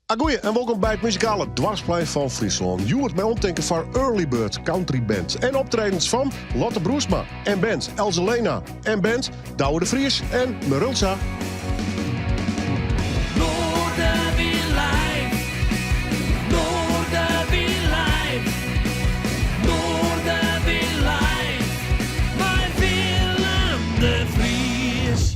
Agoeie en wolkom by it muzikale doarpsplein fan Fryslân. Hjoed mei omtinken foar Early Bird Country Band en optredens fan Lotte Broersma en band, Else Lena en band, Douwe de Vries en Merulsa. Noardewyn live, Noardewyn live, Noardewyn live, mei Willem de Vries.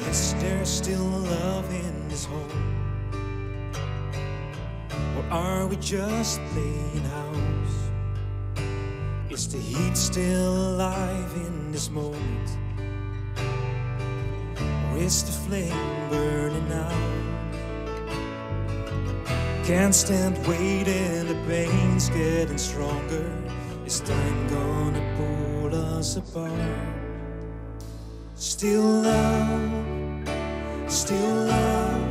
Is there still love in this home? Or are we just playing house? Is the heat still alive in this moment? Or is the flame burning out? Can't stand waiting, the pain's getting stronger. Is time gonna pull us apart? Still love, still love.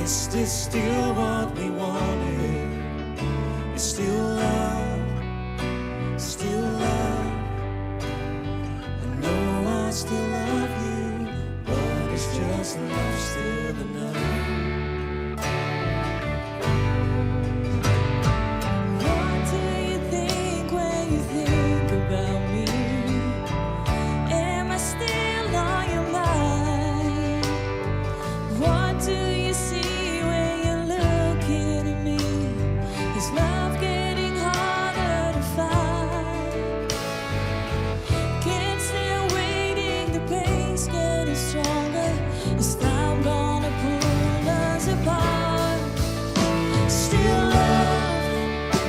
Is this still what we wanted? Is still love, still love. I know I still love you, but it's just love still enough. What do you think when you think about me? Am I still on your mind? What do you see when you're looking at me? Is love getting harder to find? Can't stand waiting, the pain's getting stronger. Is time gonna pull us apart? Still love,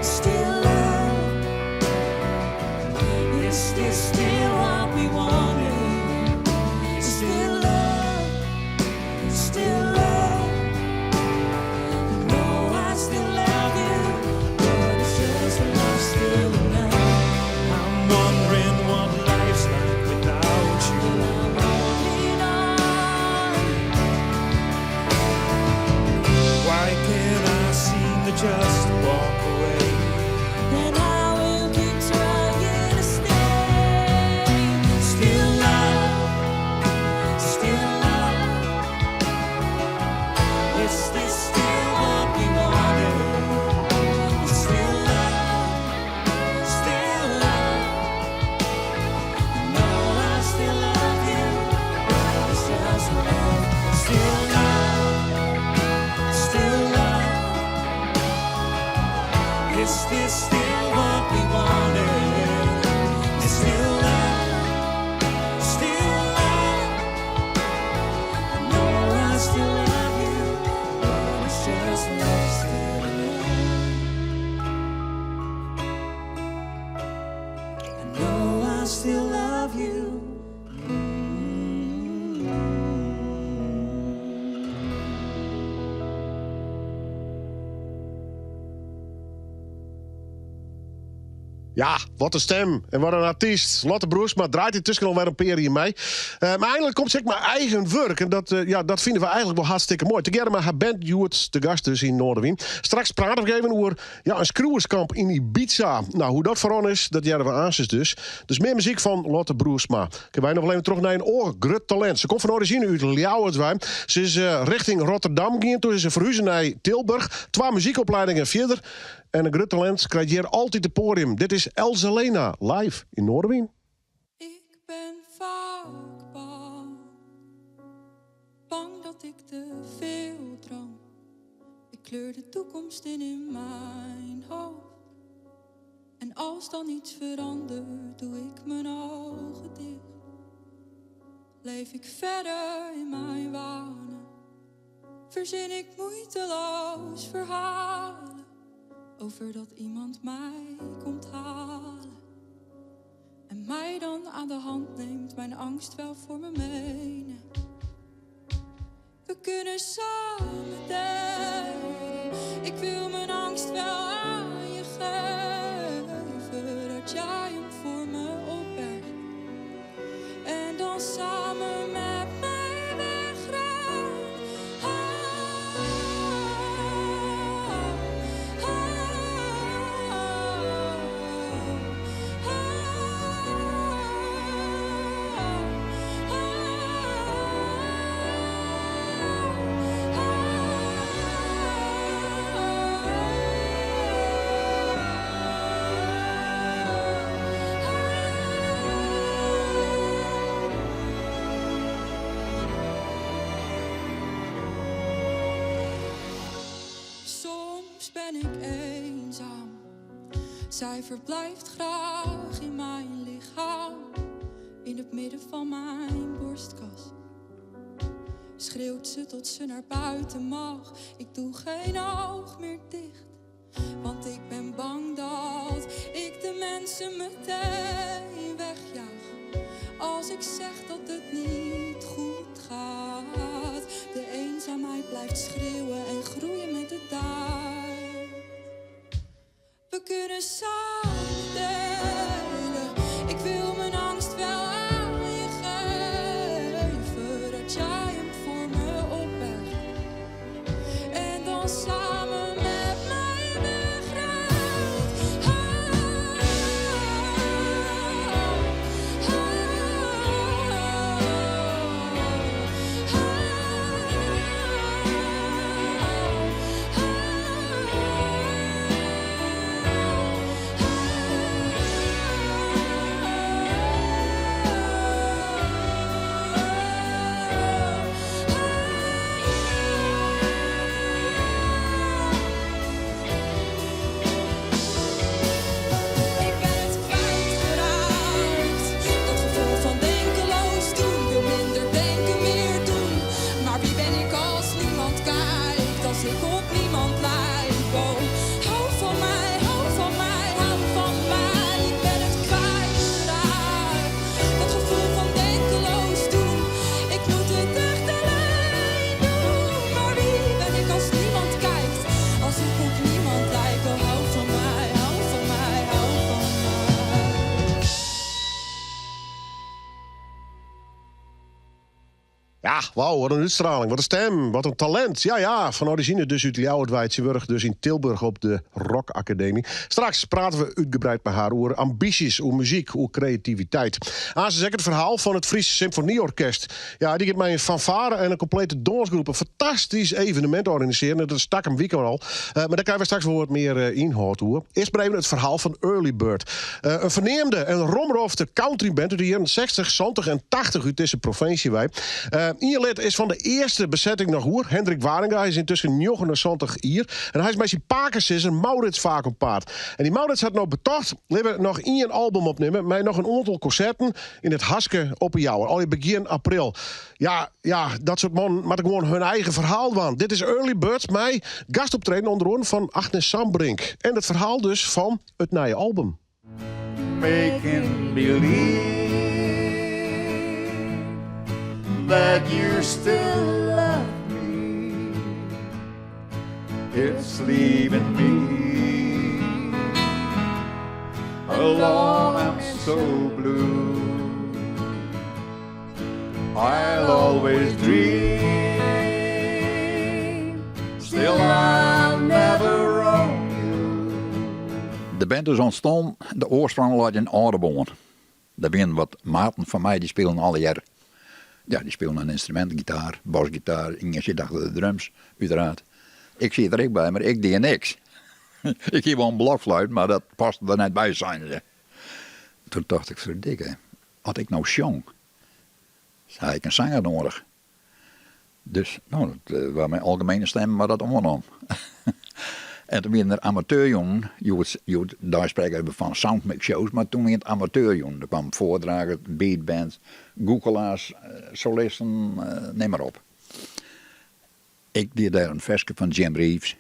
still love. Is this still what we wanted? Still love, still love. I know I still love you, but it's just love still enough. I'm wondering what life's like without you. I'm holding on. Why can't I seem to just walk away? And I will keep trying to stay. Still love, still love. Is this still what we wanted? Still love, still love. I know I still love you, but it's just love. Still love, still love. Is this still what we wanted? Still love, still love. I know I still love you, but it's just love still enough. I know I still love you. Ja, wat in stim en wat in artyst. Lotte Broersma draait yntusken al wer in pear jier mei. Mar einlik komt se ek mei eigen wurk. En dat, ja, dat fine we eigentlik wol hartstikke moai. Tegearre mei har band hjoed te gast dus yn Noardewyn. Straks prate we even oer, ja, in skriuwerskamp yn Ibiza. No, hoe't dat ferrûn is, dat hearre we aansens dus. Dus mear muzyk fan Lotte Broersma. Kinne wy noch wol even troch nei in oar grut talint. Se komt fan orizjine út Ljouwert wei. Se is rjochting Rotterdam gien, doe is se ferhuze nei Tilburg. Twa muzykopliedingen fierder. En in grut talint krijt hjir altyd it poadium. Dit is Else Lena, live yn Noardewyn. Ik ben vaak bang, bang dat ik te veel droom. Ik kleur de toekomst in in mijn hoofd. En als dan iets verandert, doe ik mijn ogen dicht. Leef ik verder in mijn wanen, verzin ik moeiteloos verhalen over dat iemand mij komt halen. En mij dan aan de hand neemt, mijn angst wel voor me meeneemt. We kunnen samen delen. Ik wil mijn angst wel aan je geven. Dat jij hem voor me opbergt. En dan samen met mij wegrent. Ah, ah, ah. S'nachts ben ik eenzaam. Zij verblijft graag in mijn lichaam. In het midden van mijn borstkas. Schreeuwt ze tot ze naar buiten mag. Ik doe geen oog meer dicht. Want ik ben bang dat ik de mensen meteen wegjaag. Als ik zeg dat het niet goed gaat. De eenzaamheid blijft schreeuwen en groeien met de tijd. We kunnen samen delen. Ik wil mijn angst wel aan je geven. Dat jij hem voor me opbergt. En dan samen met mij begrijpt. Oh, Ik ben het kwijtgeraakt. Dat gevoel van denkeloos doen. Wil minder denken, meer doen. Maar wie ben ik als niemand kijkt? Als ik op niemand lijk. Oh, hou van mij, hou van mij, hou van mij. Ik ben het kwijtgeraakt. Dat gevoel van denkeloos doen. Ik moet het echt alleen doen. Maar wie ben ik als niemand kijkt? Als ik op niemand lijk. Oh, hou van mij, hou van mij, hou van mij. Ja, wauw, wat een uitstraling, wat een stem, wat een talent. Ja, ja, van origine dus uit Ljouwert, dus in Tilburg op de Rock Academie. Straks praten we uitgebreid met haar over ambities, over muziek, over creativiteit. Aan ze het verhaal van het Fries Symfonieorkest. Ja, die gaat mij een fanfare en een complete dansgroep een fantastisch evenement organiseren. Dat stak een weekend al. Maar daar krijgen we straks wel wat meer inhoud over. Eerst maar even het verhaal van Early Bird. Een verneemde en romrofte countryband uit de jaren 60, 70 en 80 uit deze provincie wij. Ien lid is van de eerste bezetting nog hoer. Hendrik Waringa, hij is intussen 79 hier. En hij is met zijn pakensisser Maurits vaak op paard. En die Maurits had nou betocht, we nog één album opnemen, maar nog een aantal concerten in het Haske op jou. Al in begin april. Ja, ja, dat soort man maar gewoon hun eigen verhaal want. Dit is Early Bird, mij gastoptreden onder andere van Agnes Sambrink. En het verhaal dus van het nieuwe album. Making believe that you still love me. It's leaving me alone. I'm so blue. I'll always dream. Still, I'll never wrong you. De band is ontstaan, de oorsprong lag in Aldeboarn. Daar zijn wat maten van mij die spelen alle jaar. Ja, die spelen een instrument, gitaar, basgitaar, Inge zit achter de drums, uiteraard. Ik zit er ook bij, maar ik deed niks. Ik heb wel een blokfluit, maar dat paste er net bij, zijn ze. Toen dacht ik, verdikke, had ik nou sjong, had ik een zanger nodig. Dus, nou, dat was mijn algemene stem, maar dat overnam. En toen werden er amateurjongen, je daar spreken we van soundmix shows, maar toen werd het amateurjongen. Er kwam voordragen, beatbands, googelaars, solisten, neem maar op. Ik deed daar een versje van Jim Reeves.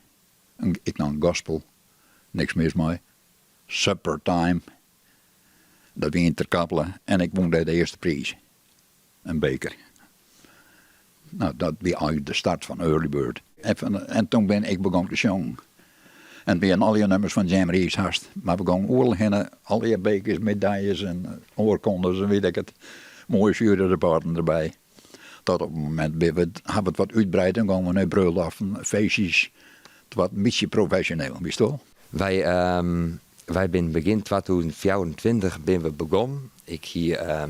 Ik nam gospel, niks mis mee. Supper Time. Dat was in Terkaple en ik won daar de eerste prijs. Een beker. Nou, dat was eigenlijk de start van Early Bird. En toen ben ik begonnen te zongen. En weer al die nummers van Jim Reeves haast. Maar we gingen oorlog heen, al die bekers, medailles en oorkondes en weet ik het. Mooie juryrapporten erbij. Tot op het moment we hebben het wat uitbreid en gaan we naar bruiloften, feestjes. Het wordt een beetje professioneel, wist je wel? Wij zijn begin 2024 ben we begonnen. Ik hier,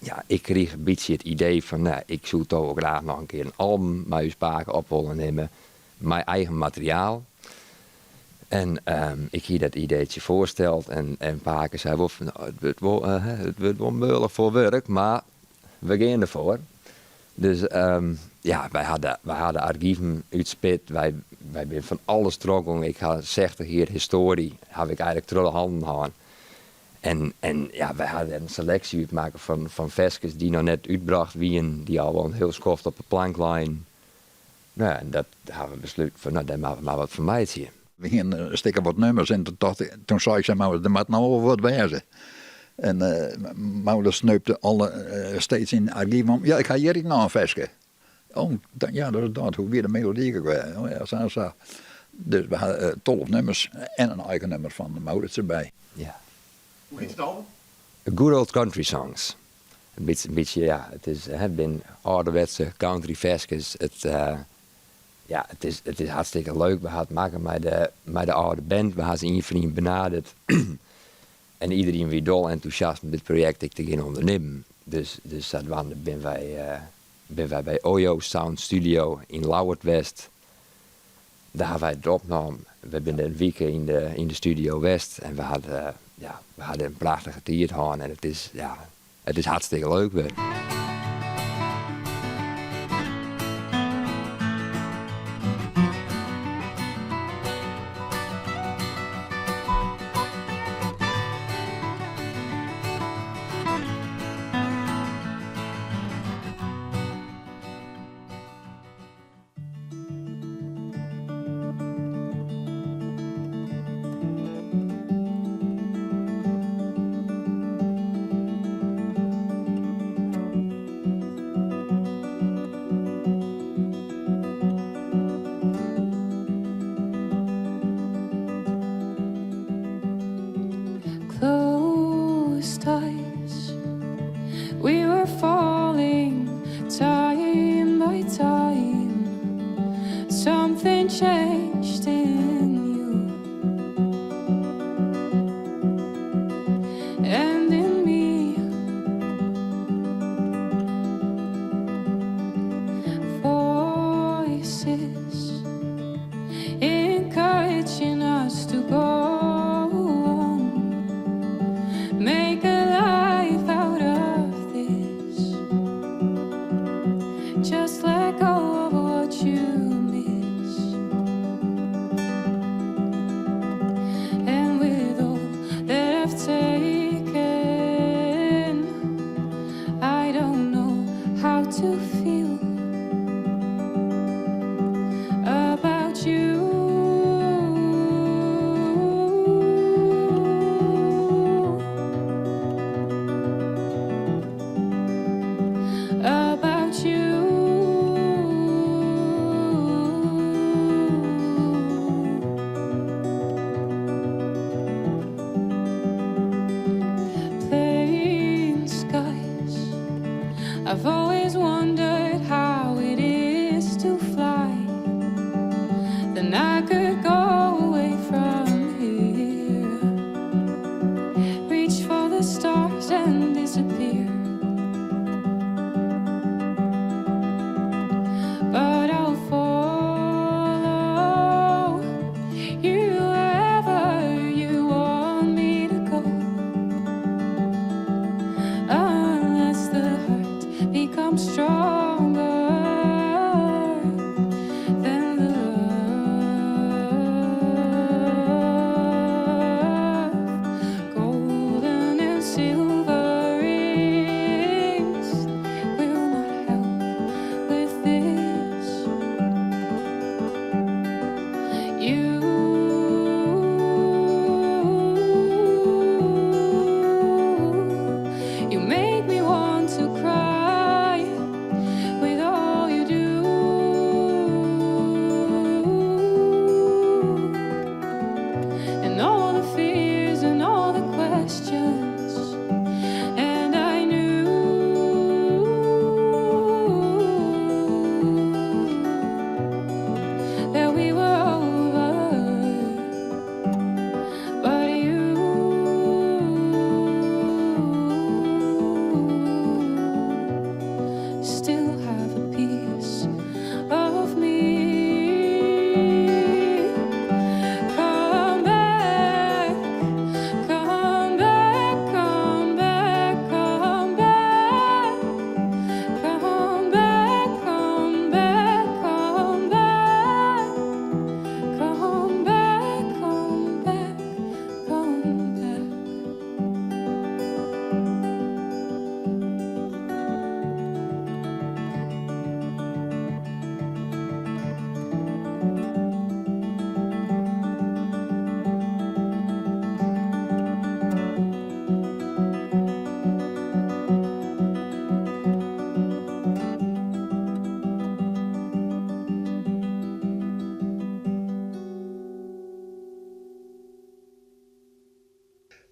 ja, ik kreeg een beetje het idee van, nou, ik zou toch wel graag nog een keer een album met uw spaken op willen nemen. Mijn eigen materiaal. En ik hier dat ideetje voorsteld en Paken zei wel van, nou, het wordt wel, het wordt wel moeilijk voor werk, maar we gaan ervoor. Dus ja, wy ha de, wy ha de argiven útspit, wy, wy binne fan alles trochgong. Ik ha 60 jier histoarje, haw ik eigenlik troch de hannen hân. En, en ja, wy ha der in seleksje útmakke fan, fan ferskes dy't noch net útbrocht wienen, dy't al wol in hiel skoft op de plank leinen. No ja, en dat ha we besluten fan, no, dêr moatte we mar wat fan meitsje. We hienen in stik of wat nummers en toen tocht ik, toen sei ik tsjin Maurits, der moat no wol wat wêze. En Maurits sneupte alle steeds yn argyf om, ja, ik ha hjir ek noch in ferske. Oh, ja, dat is dat. Hoe wie de melody ek wer? Oh ja, sa en sa. Dus we ha 12 nummers en in eigen nummer fan Maurits derby. Ja. Hoe hjit it album? Good Old Country Songs. In bytsje, in bytsje, ja, it is, hè, bin âlderwetse country ferskes. It, ja, it is, it is hartstikke leuk. We ha it makke mei de, mei de âlde band. We ha se ien foar ien benaderd. En iderien wie dol entûsjast om dit projekt ek te gean ûndernimmen. Dus, dus sadwaande bin wy, bin wy by Oyo Sound Studio yn Ljouwert west. Dêr ha wy it opnommen. We binne in wike yn de, yn de studio west en we ha, ja, we ha in prachtige tiid hân en it is, ja, it is hartstikke leuk wurden.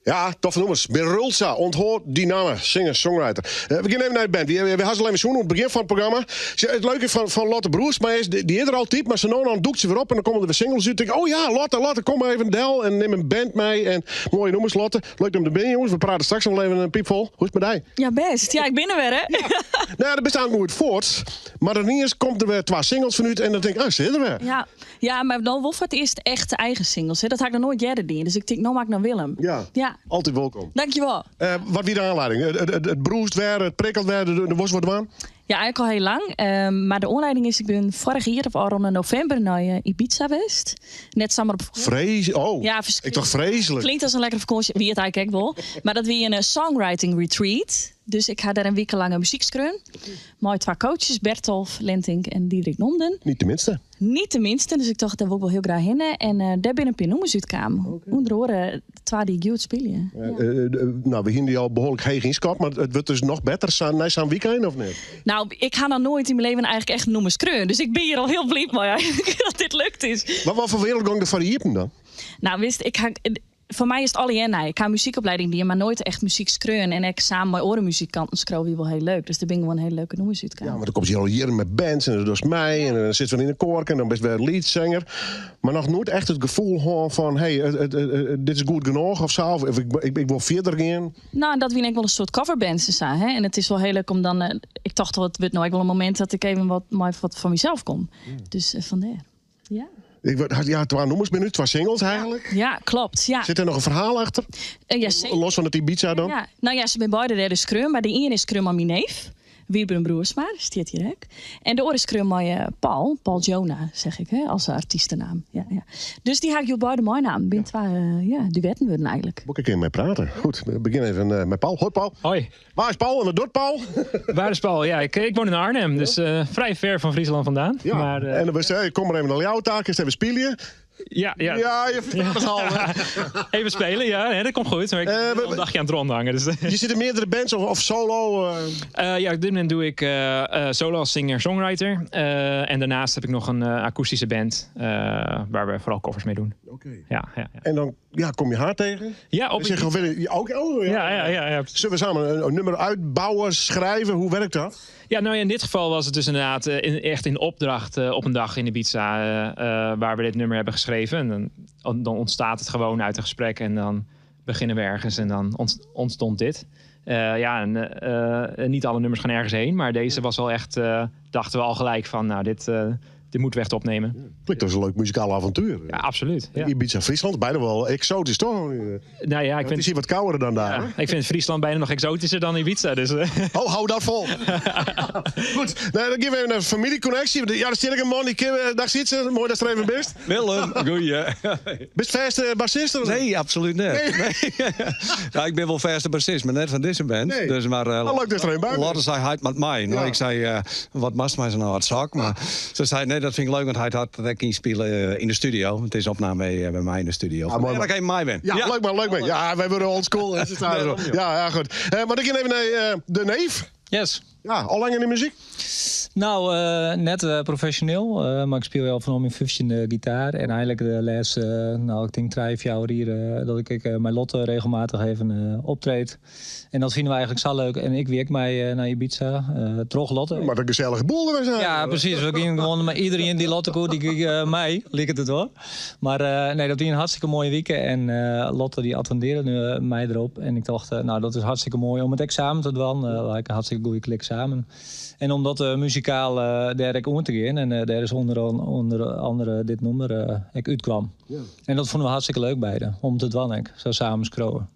Ja, toffe nûmers. Merulsa, ûnthâld dy namme, singer-songwriter. Eh, we gean even nei de band. Wy, wy ha se al even sjoen oan it begjin fan it programma. Sjoch, It leuke fan, fan Lotte Broersma is, dy is der altyd, mar sa no en dan dûkt se wer op en dan komme der wer singles út. Tink, oh ja, Lotte, Lotte, kom mar even del en nim in band mei en moaie nûmers, Lotte. Leuk om der binne, jonges. We prate straks noch wol even in piipfol. Hoe is it mei dy? Ja, bêst. Ja, ik bin der wer, hè? Nou ja, do bist oan goed fuort, mar dan iens komt der wer twa singles fanút en dan tink ik, ah, se is der wer. Ja, ja, mar dan wol foar it earst echt eigen singles. Hè. Dat ha ik noch noait earder dien. Dus ik tink, no moat ik nei Willem. Ja. Ja. Altyd wolkom. Dankjewol. Eh, wat wie de oanlieding? It, it, it brûst wer, it prikkelt wer, der wolst wat dwaan? Ja, eigenlijk al heel lang. Maar de oanlieding is, ik bin foarich jier of ôfrûne novimber nei eh, Ibiza west. Net samar op fakânsje. Frees, oh, Ja, ik ferskriklik. tocht freeslik. Klinkt as in lekkere fakânsje, wie it eigentlik ek wol. Mar dat wie in eh, songwriting retreat. Dus ik ha dêr in wike lang muzyk skreaun. Mei twa coaches, Bertolf Lentink en Diederik Nomden. Niet de minste. Niet de minste, dus ik tocht, dêr wol ik wol hiel graach hinne. En eh, dêr binne in pear nûmers útkaam. Ûnder oare twa dy't ik hjoed spylje. Eh, eh, nou, we hiene dy al behoarlik heech ynskat, mar it wurdt dus noch better sa, nei sa'n wykein, of net? Nou, ik ha noch noait yn myn leven eigentlik echt nûmers skreaun. Dus ik bin hjir al hiel bliid mei eigentlik dat dit lukt is. Mar wat foar wereld gong der foar iepen dan? Nou, witst, ik ha, foar my is it allegear nij. Ik ha in muzykoplieding dien, mar noait echt muzyk skreaun. En ek samen mei oare muzikanten skriuwe wie wol hiel leuk. Dus der binne gewoan hiele leuke nûmers útkaam. Ja, want dan komst hjir al jierren mei bands en dan dochst mei en dan sitst wer yn in koarke en dan bist wer leadsinger. Mar noch noait echt it gefoel hân fan, hey, dit is goed genôch of sa, of ik, ik, ik wol fierder gean. Nou, en dat wiene ek wol in soad coverbands en sa. Hè? En it is wol hiel leuk om dan. Eh, ik tocht wol, it wurdt no ek wol in momint dat ik even wat mei wat fan mysels kom. Dus eh, fandêr. Ja. Ik, word- ja, twa nûmers binne út, twa singles eigentlik. Ja, klopt. Ja. Sit der noch in ferhaal achter? Eh, ja, seker. Los fan it Ibiza dan? Ja, nou ja, se binne beide dêr dus skreaun, mar de ien is skreaun mei myn neef, Wiebren Broersma, stiet hjir ek. En de oare is skreaun mei eh, Paul, Paul Jonah, zeg ik, hè, as artystenaam. Ja, ja. Dus dy ha ik hjoed beide meinaam. Binne twa eh, ja, duetten wurden eigentlik. Wol ik even mei prate. Goed, we begjinne even eh, mei Paul. Hoi Paul. Hoi. Wa is Paul en wat docht Paul? Waar is Paul? Ja, ik, ik woon in Arnhem, dus eh, vrij ver van Friesland vandaan. Ja. Maar, eh, en dan was hey, kom maar even naar jouw taak, eens even spelen. ja, ja. Ja, je vertelt het al. hè. Even spelen, ja, nee, dat komt goed. Maar ik Eh, ben we- al een dagje aan het rondhangen. Dus, Je zit in meerdere bands of, of solo. eh. Eh, ja, op dit moment doe ik eh, eh, solo als singer-songwriter. Eh, en daarnaast heb ik nog een eh, akoestische band eh, waar we vooral covers mee doen. Oké. Ja, ja, ja. En dan ja, kom je haar tegen. ja, op En zeg je, ja, ook, oh, ja. ja, ja, ja, ja. Zullen we samen een, een nummer uitbouwen, schrijven? Hoe werkt dat? Ja, nou ja, in dit geval was het dus inderdaad eh, in, echt in opdracht eh, op een dag in Ibiza eh, eh, waar we dit nummer hebben geschreven. En dan, dan ontstaat het gewoon uit een gesprek en dan beginnen we ergens en dan ontstond dit. Eh, ja, en eh, eh, niet alle nummers gaan ergens heen, maar deze was wel echt, eh, dachten we al gelijk van, nou, dit, eh, dit moeten we echt opnemen. Klinkt als een leuk muzikaal avontuur. Ja, absoluut. Ja. Ibiza, Friesland, bijna wel exotisch, toch? Nou ja, ik Het is vind, hier wat kouder dan daar. ja, hè? ik vind Friesland bijna nog exotischer dan Ibiza. Dus, eh. Oh, hou dat vol. Goed, nou, dan geven we even een familieconnectie. Ja, daar zit ik een man, die eh, daar zit ze. Mooi dat ze er even bent. Willem, goeie. Bist vast eh, bassist? of niet? Nee, absoluut niet. Nee. ja, ik ben wel vaste bassist, maar net van deze band. Nee. Dus maar, eh, Nou, leuk dat er een bij bent. Lotte zei, hij met mij. Nou, Ja. ik zei, eh, wat mast mij zo nou het zak? Maar ze zei, nee, dat vind ik leuk, want hij had dat ging spelen eh, in de studio. Het is opname eh, bij mij in de studio. Ah, mooi, Ja, man. dat ik even mij ben. Ja, leuk man, leuk man. Ja, wij worden oldschool. hè, ze staan er zo. Ja, ja, goed. Eh, maar dan gaan we even naar eh, de neef. Yes. Ja, al lang in de muziek. Nou, eh, net eh, professioneel, eh, maar ik speel al vanaf mijn 15e gitaar. En eigenlijk de laatste, eh, nou, ik denk drie, vier jaar eh, dat ik, ik eh, mijn Lotte regelmatig even eh, optreed. En dat vinden we eigenlijk zo leuk. En ik werk mij eh, naar Ibiza, eh trog Lotte. Maar een gezellige boel er zijn. Ja, precies. We gingen gewoon maar iedereen die Lotte koe, die ging eh, mij, liep het wel. Maar eh, nee, dat was een hartstikke mooie week. En eh, Lotte die attendeerde nu, eh, mij erop. En ik dacht, eh, nou dat is hartstikke mooi om het examen te doen. Uh, een hartstikke goede klik samen. En om dat eh, muzikaal eh daar ik om te gaan. En eh, daar is onder, onder andere dit nummer eh, ik uitkwam. En dat vonden we hartstikke leuk beide. Om te doen, ik. Zo samen scrollen.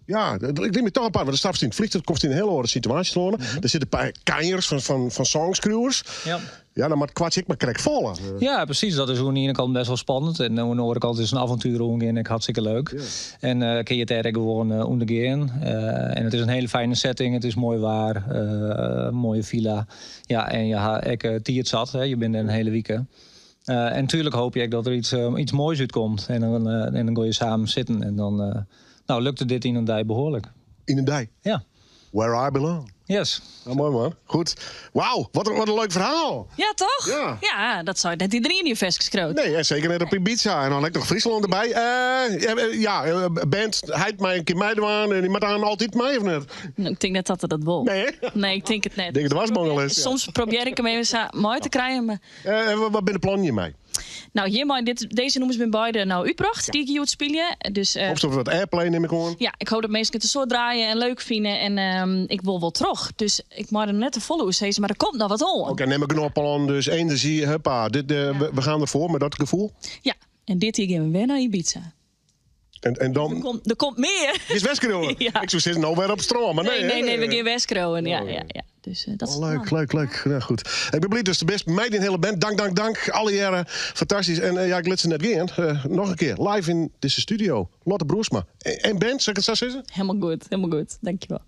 Ja, dat- ik denk me toch apart. Want de stap in het vliegtuig komt in een hele andere situatie te wonen. Er zitten een paar kanjers van, van, van songschreeuwers. Ja. Ja, dan maar kwats ik maar krek vallen. Ja, precies. Dat is aan de ene kant best wel spannend. En aan de andere kant is een avontuur omgaan ik hartstikke leuk. En eh kun je het er gewoon eh ondergaan. Eh, en het is een hele fijne setting. Het is mooi waar. eh, mooie villa. Ja, en je ha ik, eh, tiert zat. Hè. Je bent er een hele week. Eh, en natuurlijk hoop je ook dat er iets, eh, iets moois uitkomt. En dan, eh, en dan ga je samen zitten. En dan eh, nou, lukte dit in een dij behoorlijk. In een dij. Ja. Where I belong. Yes. Nou, moai man. Goed. Wauw, wat in leuk ferhaal. Ja, toch? Ja. Ja, dat sei net iderien dy ferske skriuwt. Nee, en seker net op Ibiza. En dan ek noch Fryslân derby. Ja, band, heit mei in kear meidwaan en dy moat dan altyd mei of net? No, ik tink net dat er dat wol. Nee, hè? Nee, ik tink it net. Denk it was mongel is, ja. Soms probearje ik him even sa mei te krijen. Mar... Wat binne de plannen hjirmei? No, hjirmei, dizze nûmers binne beide no útbrocht, dy't ik hjoed spylje. Dus, Hoopst op wat airplay, nim ik oan? Ja, ik hoop dat minsken it in soad draaie en leuk fine. En ik wol wol troch. Dus ik mei der net te folle oer sizze, mar der komt noch wat oan. Oké, nim ik genôch plannen, dus enerzjy, huppa. Dit, we gaan derfoar mei dat gefoel. Ja, en dit jier gean we wer nei Ibiza. En dan... Der komt mear. Is wer skriuwen? Ja. Ik soe sizze, no wer op strân, mar nee, Nee, nee, hè? nee, we gean wer skriuwen. Ja, ja, ja. Dus dat is Oh, leuk, leuk, leuk. Nou, goed. Ik bin bliid datst der bist. Mei dyn hiele band. Dank, dank, dank. Allegearre. Fantastysk. En ja, ik lit se net gean. Noch in kear. Live yn dizze studio. Lotte Broersma. En band, sil ik it sa sizze? Helemaal goed, helemaal goed. Dankjewel.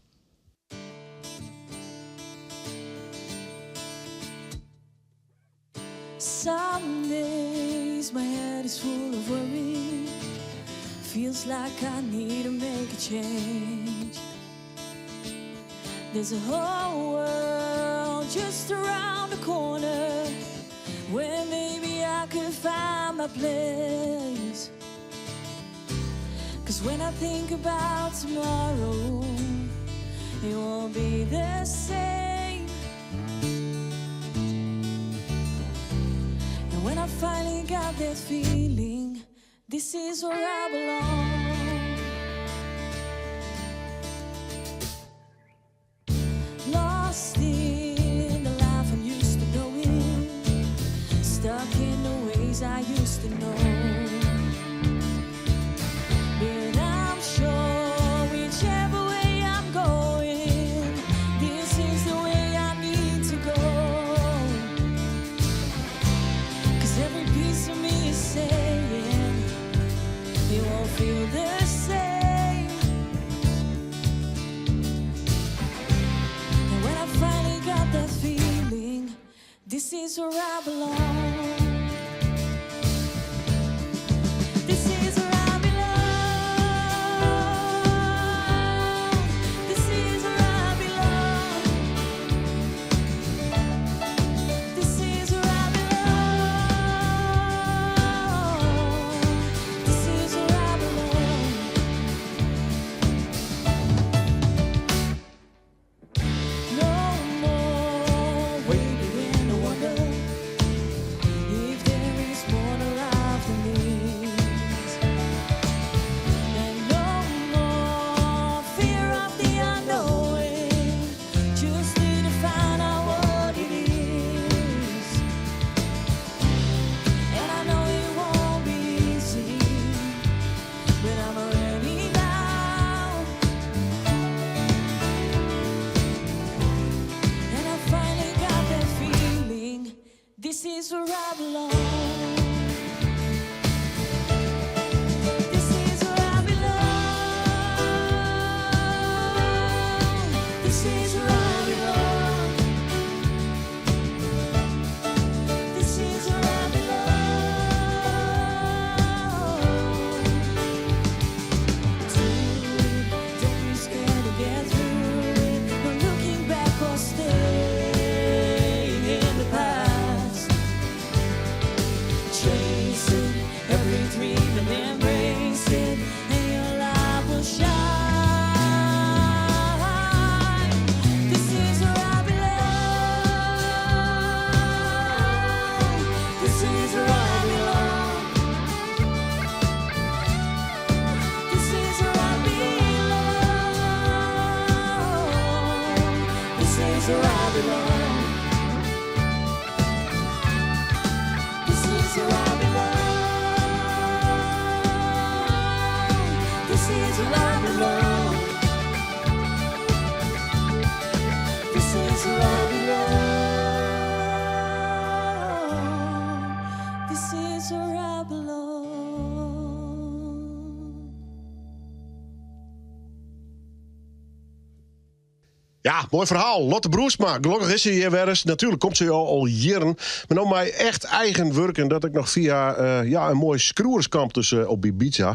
Some days my head is full of worry. Feels like I need to make a change. There's a whole world just around the corner where maybe I could find my place. 'Cause when I think about tomorrow, it won't be the same. And when I finally got that feeling, this is where I belong. Lost in the life I'm used to knowing, stuck in the ways I used to know. But I'm sure whichever way I'm going, this is the way I need to go. 'Cause every piece of me is saying it won't feel the same. And when I finally got that feeling, this is where I belong. This is where I belong. This is where I belong. This is where I belong. This is where I belong. No more waiting in the wonder if there is more to life than this. And no more fear of the unknown. Just need to find out what it is. And I know it won't be easy, but I'm ready now. And I finally got that feeling. This is where I belong. This is where I belong. This is where I belong. This is where I belong. Do it, don't be scared to get through it. No looking back or staying in the past. Chasing every dream and embrace it, and your light will shine. This is where I belong. This is where I belong. This is where I belong. This is where I belong. This is where I belong. This is where I belong. This is where I belong. This is where I belong. Ja, moai ferhaal. Lotte Broersma, gelokkich is se hjir wer ris. Natuerlik komt se al jierren. Mar no mei echt eigen wurk en dat ek noch fia eh, ja, in moai skriuwerskamp dus, eh, op Ibiza.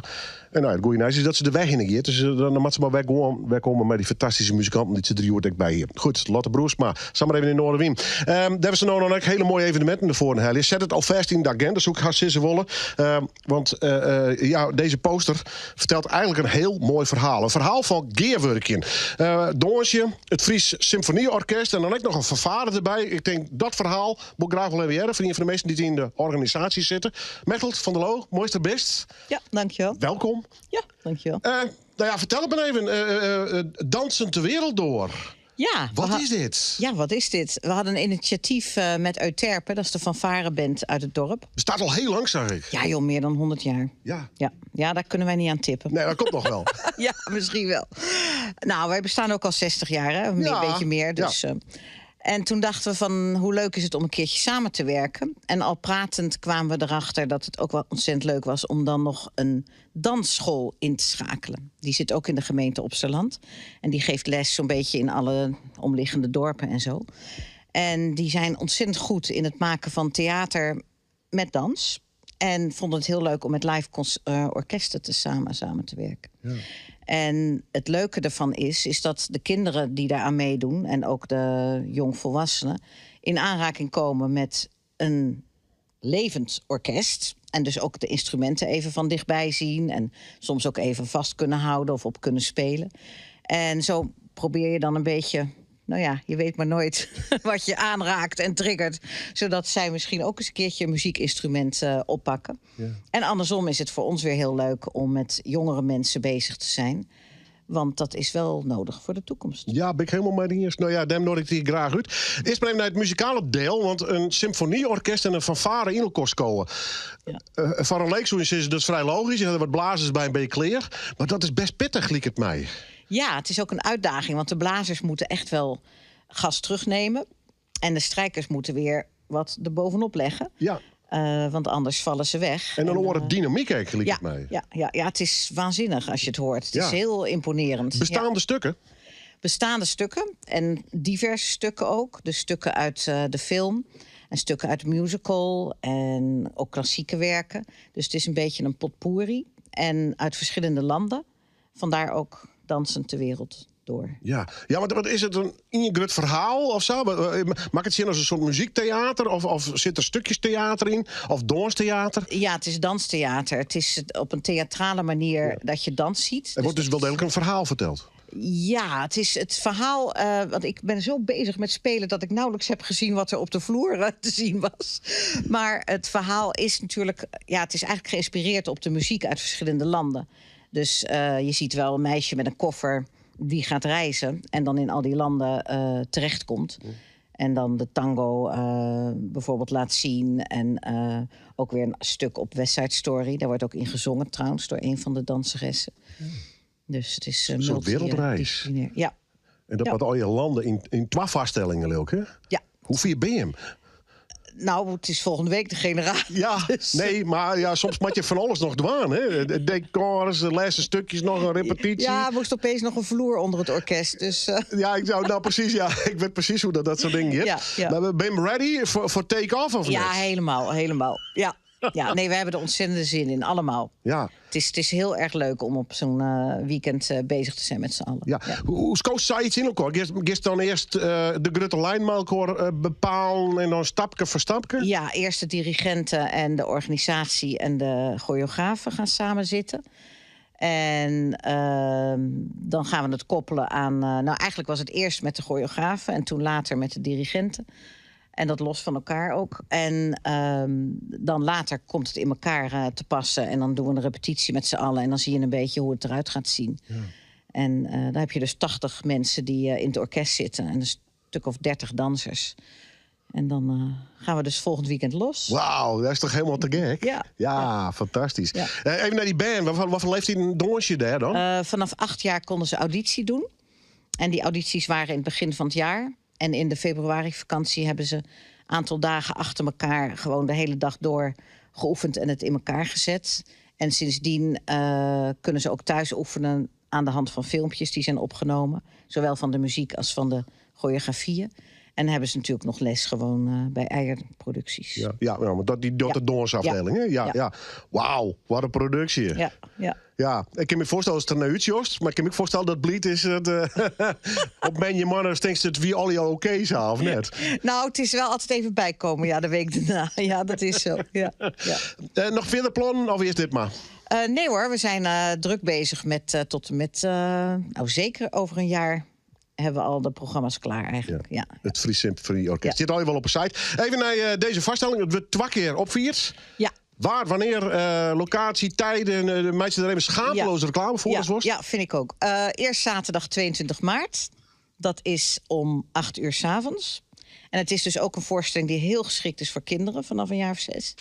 En nou, it goede nijs is dat se der wer hinne giet. Dus eh, dan moat se mar wer gewoan wer komme mei dy fantastyske muzikanten dy't se der hjoed ek by hie. Goed, Lotte Broersma, samar even yn Noardewyn. Um, dêr se no noch ek hiele moaie eveneminten derfoar helje. Set it alfêst yn de agenda, soe ik hast sizze wolle. Um, want eh, eh, ja, dizze poster fertelt eigentlik in hiel moai ferhaal. In ferhaal fan gearwurkjen. Uh, Dânsje, it Frysk Symfoanyorkest en dan ek noch in fanfare derby. Ik tink dat ferhaal wol ik graach wol even hearre fan ien fan de minsken dy't yn de organisaasje sitte. Mechteld van der Loo, moai datst der bist. Ja, dankjewel. Welkom. Ja, dankjewel. Uh, nou ja, fertel it mar even. Uh, dansend de wereld door. Ja. Wat is dit? Ja, wat is dit? We hadden een initiatief met Euterpe, dat is de fanfareband uit het dorp. Bestaat al heel lang, zag ik. Ja, joh, meer dan 100 jaar. Ja. Ja, ja daar kunnen wij niet aan tippen. Nee, dat komt nog wel. ja, misschien wel. Nou, wij bestaan ook al 60 jaar, hè? Een Ja. beetje meer. Dus, Ja. en toen dachten we van, hoe leuk is het om een keertje samen te werken? En al pratend kwamen we erachter dat het ook wel ontzettend leuk was... om dan nog een dansschool in te schakelen. Die zit ook in de gemeente Opsterland. En die geeft les zo'n beetje in alle omliggende dorpen en zo. En die zijn ontzettend goed in het maken van theater met dans. En vonden het heel leuk om met live orkesten te samen te werken. En het leuke ervan is, is dat de kinderen die daaraan meedoen... en ook de jongvolwassenen, in aanraking komen met een levend orkest. En dus ook de instrumenten even van dichtbij zien... en soms ook even vast kunnen houden of op kunnen spelen. En zo probeer je dan een beetje... Nou ja, je weet maar nooit wat je aanraakt en triggert. Zodat zij misschien ook eens een keertje een muziekinstrument oppakken. En andersom is het voor ons weer heel leuk om met jongere mensen bezig te zijn. Want dat is wel nodig voor de toekomst. Ja, ben ik helemaal mee eens. Nou ja, daarom nodig ik die graag uit. Eerst maar even naar het muzikale deel. Want een symfonieorkest en een fanfare in elkaar komen. Van een leek zo is dat is vrij logisch. Je hebt wat blazers bij een beetje kleer. Maar dat is best pittig, liek het mij. Ja, het is ook een uitdaging, want de blazers moeten echt wel gas terugnemen. En de strijkers moeten weer wat erbovenop leggen. Ja. Want anders vallen ze weg. En dan hoort het dynamiek eigenlijk, liek ja, het mij. Ja, het is waanzinnig als je het hoort. Het Ja. is heel imponerend. Bestaande Ja. stukken? Bestaande stukken en diverse stukken ook. Dus stukken uit de film en stukken uit de musical en ook klassieke werken. Dus het is een beetje een potpourri. En uit verschillende landen. Vandaar ook Dansend de Wereld Door. Ja, ja want wat is het een ingegrut verhaal of zo? Maak het zin als een soort muziektheater? Of zit er stukjes theater in? Of danstheater? Ja, het is danstheater. Het is op een theatrale manier dat je dans ziet. Er wordt dus wel degelijk een verhaal verteld. Ja, het is het verhaal. Want ik ben zo bezig met spelen dat ik nauwelijks heb gezien wat er op de vloer te zien was. Maar het verhaal is natuurlijk. Ja, het is eigenlijk geïnspireerd op de muziek uit verschillende landen. Dus je ziet wel een meisje met een koffer die gaat reizen en dan in al die landen terechtkomt. En dan de tango bijvoorbeeld laat zien. En ook weer een stuk op West Side Story. Daar wordt ook in gezongen trouwens door een van de danseressen. Dus het is Een soort wereldreis. multidisciplinair. Ja. En dat Ja. wat al je landen in twee vaststellingen, Lilke. hè? Ja. Hoe vier ben je hem? Nou, het is volgende week de generaal. Ja, Dus- nee, maar ja, soms moet je van alles nog dwaan. Hè? De decors, de laatste stukjes nog, een repetitie. Ja, moest opeens nog een vloer onder het orkest. Dus, Ja, ik zou, nou precies, ja, ik weet precies hoe dat soort dingen gaat. Ja, ja. Maar ben je ready voor take-off of Ja, niet? helemaal, helemaal. Ja. Ja, nee, we hebben er ontzettende zin in, allemaal. Ja. Het is heel erg leuk om op zo'n weekend bezig te zijn met z'n allen. Ja. Hoe skoot zij iets in elkaar? Gist dan eerst de grote lijn met elkaar bepalen en dan stapje voor stapje? Ja, eerst de dirigenten en de organisatie en de choreografen gaan samen zitten. En dan gaan we het koppelen aan... nou, eigenlijk was het eerst met de choreografen en toen later met de dirigenten. En dat los van elkaar ook. En dan later komt het in elkaar te passen. En dan doen we een repetitie met z'n allen. En dan zie je een beetje hoe het eruit gaat zien. En dan heb je dus 80 mensen die in het orkest zitten. En een stuk of 30 dansers. En dan gaan we dus volgend weekend los. Wauw, dat is toch helemaal te gek? Ja. Ja, fantastisch. Ja. Even naar die band. Wat voor leeftijd een donsje daar dan? Vanaf 8 jaar konden ze auditie doen. En die audities waren in het begin van het jaar. En in de februari-vakantie hebben ze een aantal dagen achter elkaar... gewoon de hele dag door geoefend en het in elkaar gezet. En sindsdien kunnen ze ook thuis oefenen aan de hand van filmpjes die zijn opgenomen. Zowel van de muziek als van de choreografieën. En hebben ze natuurlijk nog les gewoon bij Eierproducties. Ja, ja, ja, maar dat, die, dat de dansafdeling, hè? Ja, ja. Wauw, wat een productie. Ja. Ja, ik kan me voorstellen dat het er naar uitjost, maar ik kan me ook voorstellen dat blied is het, op men je mannen stinkt het wie al jou oké zou, of net? Nou, het is wel altijd even bijkomen, ja, de week daarna. Ja, dat is zo. Ja, ja. Nog verder plannen of eerst dit maar? Nee hoor, we zijn druk bezig met tot en met, nou zeker over een jaar hebben we al de programma's klaar eigenlijk. Ja. Het Fries Symfonieorkest. Ja. Zit al wel op de site. Even naar deze vaststelling. Het wordt 2 keer opvierd. Ja. Waar, wanneer, locatie, tijden. De meisjes er even schaamteloze reclame voor Ja, ons worst. ja, vind ik ook. Eerst zaterdag 22 maart. Dat is om 8 uur 's avonds. En het is dus ook een voorstelling die heel geschikt is voor kinderen vanaf een jaar of 6.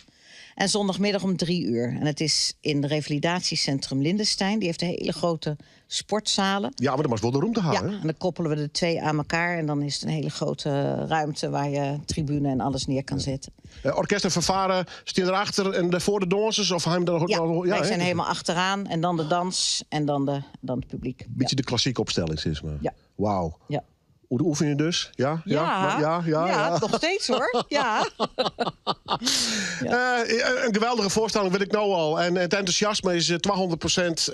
En zondagmiddag om 3 uur. En het is in het revalidatiecentrum Lindestein. Die heeft een hele grote sportzalen. Ja, maar dat was wel de room te halen, Ja, hè? en dan koppelen we de 2 aan elkaar. En dan is het een hele grote ruimte waar je tribune en alles neer kan zetten. Orkest en fanfare staan erachter en de voor de dansers? Of hij dan ook Ja, nog, ja, wij hè? zijn helemaal achteraan. En dan de dans en dan het publiek. Beetje de klassieke opstelling, zeg maar. Ja. Wauw. Ja. Hoe de oefening dus? Ja? Ja? Ja. Maar, ja, ja, Ja, ja. nog steeds hoor. Ja. Een geweldige voorstelling, weet ik nou al. En het enthousiasme is 200%.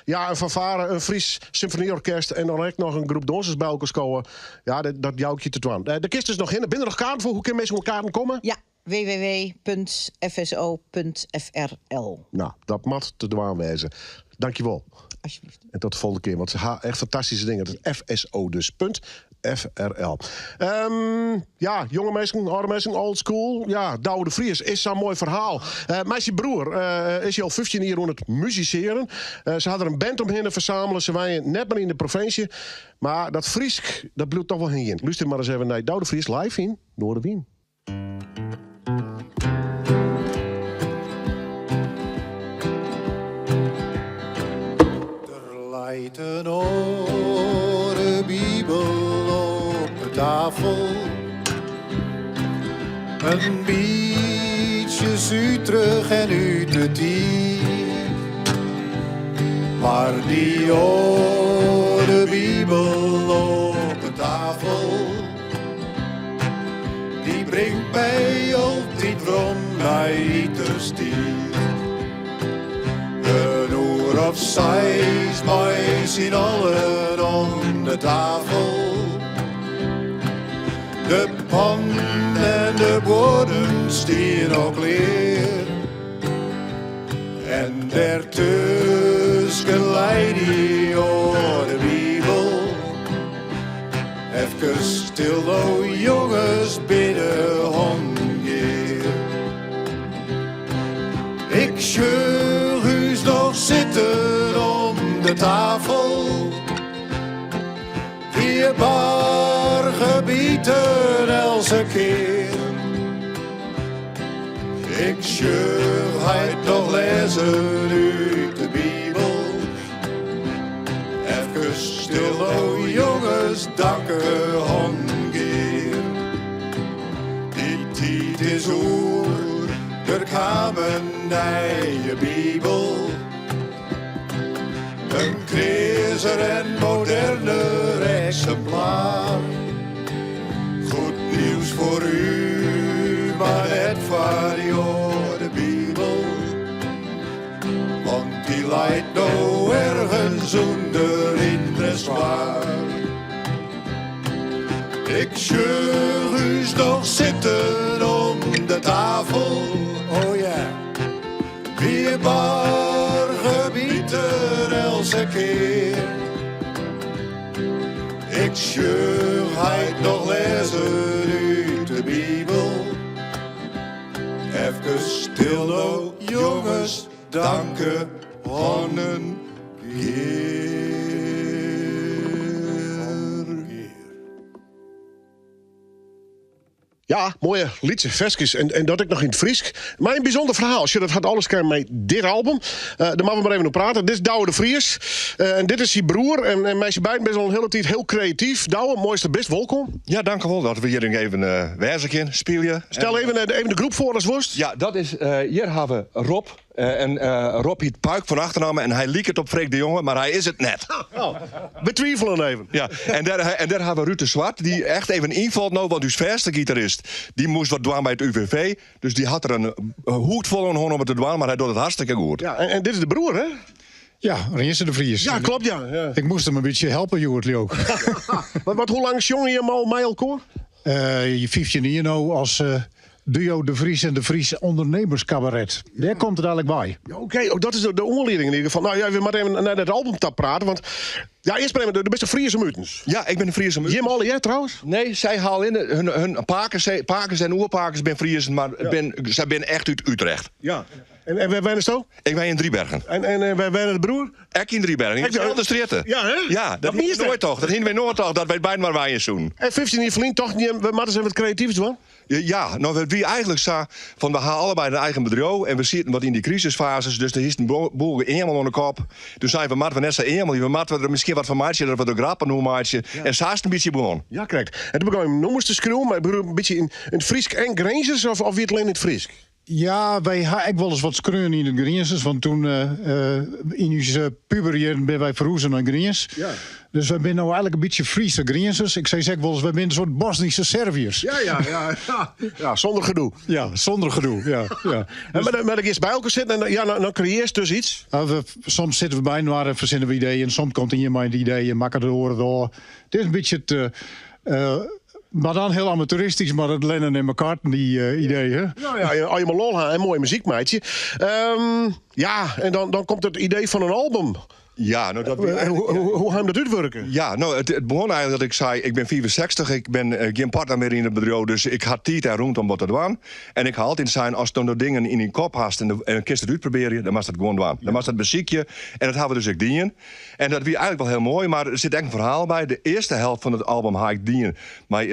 Ja, een fanfare, een Fries symfonieorkest en dan echt nog een groep dansers bij elkaar komen. Ja, dat joukje te dwan. De kist is nog in. Binnen nog kaarten voor? Hoe kunnen mensen elkaar komen? Ja, w w w punt f s o punt f r l. Nou, dat mat te dwaan wezen. Dankjewel. Alsjeblieft. En tot de volgende keer, want ze ha echt fantastische dingen. Dat is F S O dus, punt F R L. Ja, jonge mensen, oude mensen, old school. Ja, Douwe de Vries is zo'n mooi verhaal. Meisje broer is hij al 15 jaar aan het musiceren. Ze hadden een band omheen te verzamelen. Ze waren net maar in de provincie. Maar dat Friesk, dat bloedt toch wel heen. Luister maar eens even naar Douwe de Vries live in Noardewyn. Er leidt een oude Bijbel op de tafel. Een beetje zuurterig en uit de tijd. Maar die oude Bijbel op de tafel, die brengt mij altijd om naar Iterstier. Een oer of zeis, mij zien allen om de tafel. De pan en de borden stien ook leer. En daartussen lei die oude Bijbel. Even stil, o jongens, bidden hongeer. Ik schuur u nog zitten om de tafel. Vier bar gebieten elke keer. Ik schuur hij nog lezen uit de Bijbel. Even stil, o jongens, dakke hongeer. Die tijd is oer, er kwam een nieuwe Bijbel. Een kriser en moderner exemplaar. Goed nieuws voor u, maar net voor die oude Bijbel. Want die leidt nou ergens onder in de zwaar. Ik schuur u nog zitten om de tafel, oh ja. Wie bar gebieten elke keer. Ik schuur hij nog lezen uit de Bijbel. Even stil, oh jongens, danken, honnen, Ja, mooie liedse verskes. En dat ik nog in het Friesk. Maar een bijzonder verhaal. Als je dat had alles kennen met dit album. Daar mogen we maar even op praten. Dit is Douwe de Vries. En dit is zijn broer. En meisje beiden best al een hele tijd heel creatief. Douwe, mooiste best, welkom. Ja, dank u wel dat we hier even wijzig in spelen. Stel even de groep voor als worst. Ja, dat is, hier hebben we Rob. En Rob hiet Puik fan achternamme en hy liket op Freek de Jonge, mar hy is it net. Oh, we twivelen even. Ja, en dêr, en dêr ha we Ruud de Zwart, dy't echt even ynfalt no, want ús fêste gitarist dy moast wat dwaan by it UWV. Dus dy hat der in hoed fol oan hân om it te dwaan, mar hy docht it hartstikke goed. Ja, en, en dit is de broer, hè? Ja, Rinse de Vries. Ja, klopt, ja. ja. Ik moast him in bytsje helpe, hjoed, leau ik. Wat, wat, hoe lang sjonge jimme al mei elkoar? 15 jier no as duo De Vries en De Vries Ondernemerscabaret. Dêr komt it eigenlik wei. Ja, Oké, oh, dat is de oanlieding yn ieder gefal. No ja, we moatte even nei dat album ta prate, want ja, earst mar even, do bist in Fries om utens. Ja, ik bin in Fries om utens. Jimme allegear trouwens? Nee, sy ha allinne hun, hun pakes, pakes en oerpakes binne Friezen, mar ja. bin, sy binne echt út Utrecht. Ja. En, en wêr wennesto? Ik wen yn Driebergen. En, en, en wêr wennet de broer? Ek yn Driebergen, yn deselde strjitte. Ja, hè? Ja, dat hiene we noait tocht. Dat hiene we noait tocht dat wy byinoar wenje soenen. En 15 jier ferlyn tochten jim, we moatte ris even wat kreatyfs dwaan? Ja, no it wie eigenlik sa fan we ha allebei in eigen bedriuw en we sieten wat yn dy krisisfases, dus der hiest in boel eamel oan de kop. Doe seinen we, moatte we net sa eamelje, we moatte der miskien wat fan meitsje, dat we der grappen oer meitsje. En sa is it in bytsje begûn. Ja, krekt. En doe begûn jim nûmers te skriuwen, mar in bytsje yn it Frysk en Grinzers, of, of wie it allinne yn it Frysk? Ja, wy ha ek wolris wat skreaun yn it Grinzers, want toen yn ús puberjierren binne wy ferhûze nei Grins. Ja. Dus wy binne no eigenlik in bytsje Friese Grinzers. Ik sis ek wolris, wy binne in soart Bosnische Serviërs. Ja, ja, ja, ja. Ja, sûnder gedoe. Ja, sûnder gedoe, ja. ja. En mar, mar dan giest by elkoar sitten en ja, dan, dan kreëarst dus iets. Nou, we, soms sitte we byinoar en fersinne we ideeën. Soms komt ien mei in idee en makket de oar it ôf. It is in bytsje it, eh, mar dan hiel amateuristysk, mar it Lennon en McCartney eh, idee, hè? Ja, ja, as je mar lol ha en moaie muzyk meitsje. Ehm, ja, en dan, dan komt it idee fan in album. Ja, no dat wie Eh, Hoe, hoe, hoe ha jim dat útwurke? Ja, no, it, it begûn eigenlik dat ik sei, ik bin 65, ik bin eh, gjin partner mear yn it bedriuw, dus ik ha tiid en rûmte om wat te dwaan. En ik ha altyd sein, ast no dingen yn dyn kop hast en, de, en kinst it útprobearje, dan moatst it gewoan dwaan. Dan moatst it besykje. En dat ha we dus ek dien. En dat wie eigenlik wol hiel moai, mar der sit ek in ferhaal by. De earste helte fan it album ha ik dien mei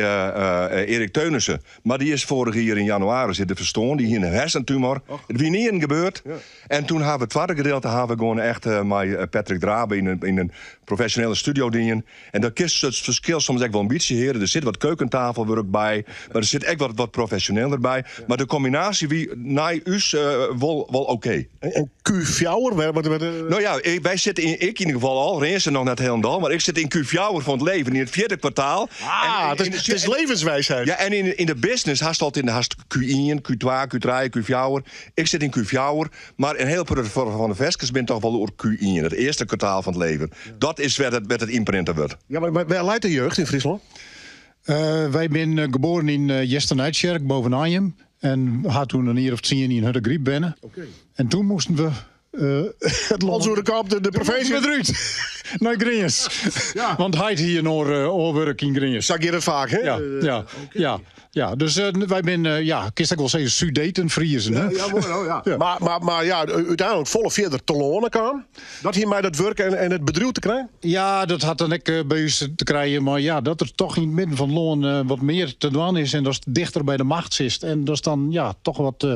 Erik Teunissen. Mar dy is foarich jier yn jannewaris is er ferstoarn. Dy hie in hersentumor. It wie ynienen gebeurd. En toen ha we it twadde gedeelte ha we gewoan echt mei Patrick Drabe yn in profesjonele studio dien. En dan kinst it ferskil soms ek wol in bytsje hearre. Der sit wat keukentafelwurk by, mar der sit ek wat, wat profesjoneler by. Mar de kombinaasje wie nei ús wol, wol oké. En Q4, wêr, wat, wat, No ja, ik, wy sitte yn, ik yn ieder gefal al, Rinse noch net hielendal, mar ik sit yn Q4 fan it leven, yn it fjirde kwartaal. Ah, En it is, it is levenswijsheid. Ja, en yn, yn de business hast altyd hast Q1, Q2, Q3, Q4. Ik sit yn Q4, mar in hiel protte fan de ferskes binne toch wol oer Q1, it earste kwartaal fan it leven. Dat is wêr't it, wêr't it ynprinte wurdt. Ja, mar wêr leit de jeugd yn Fryslân? Wy binne geboren yn Easternijtsjerk, boven Anjum. En ha toen in jier of tsien yn Hurdegaryp wenne. En toen moasten we it lân... Hals oer de kop, de, de provinsje. Moasten we derút. Nei Grins. Want heit hie in oar, oar wurk yn Grins. Sa giet it faak, hè? Ja, ja, ja, ja. Dus wy binne, ja, kinst ek wol sizze, Sudeten-Friezen, hè? Ja, moai, oh, ja. Mar, mar, mar ja, úteinlik folle fierder telâne kaam. Dat hie mei dat wurk en, en it bedriuw te krijen? Ja, dat hat dan ek by ús te krijen mei ja, dat der toch yn it midden fan it lân wat mear te dwaan is en datst dichter by de macht sitst en datst dan ja, toch wat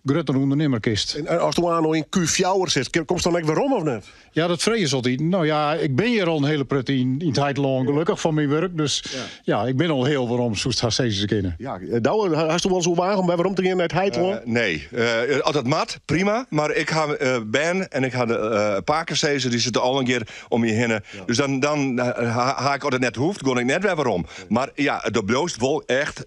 grutter ûndernimmer kinst. En ast no yn Q4 sitst, komst dan ek werom of net? Ja, dat freegje se altyd. No ja, ik bin hjir al in hiele protte yn, yn it heitelân, gelokkich fan myn wurk. Dus ja. ik bin al hiel werom, soest hast sizze kinne. Ja, Douwe, hasto wolris oerwage om wer werom te gean nei it heitelân? Nee, as dat moat, prima. Mar ik ha bern en ik ha de pakesizzer, dy sitte al in kear om my hinne. Dus dan, dan ha ik, as it net hoecht, gean ik net wer werom. Mar ja, do bliuwst wol echt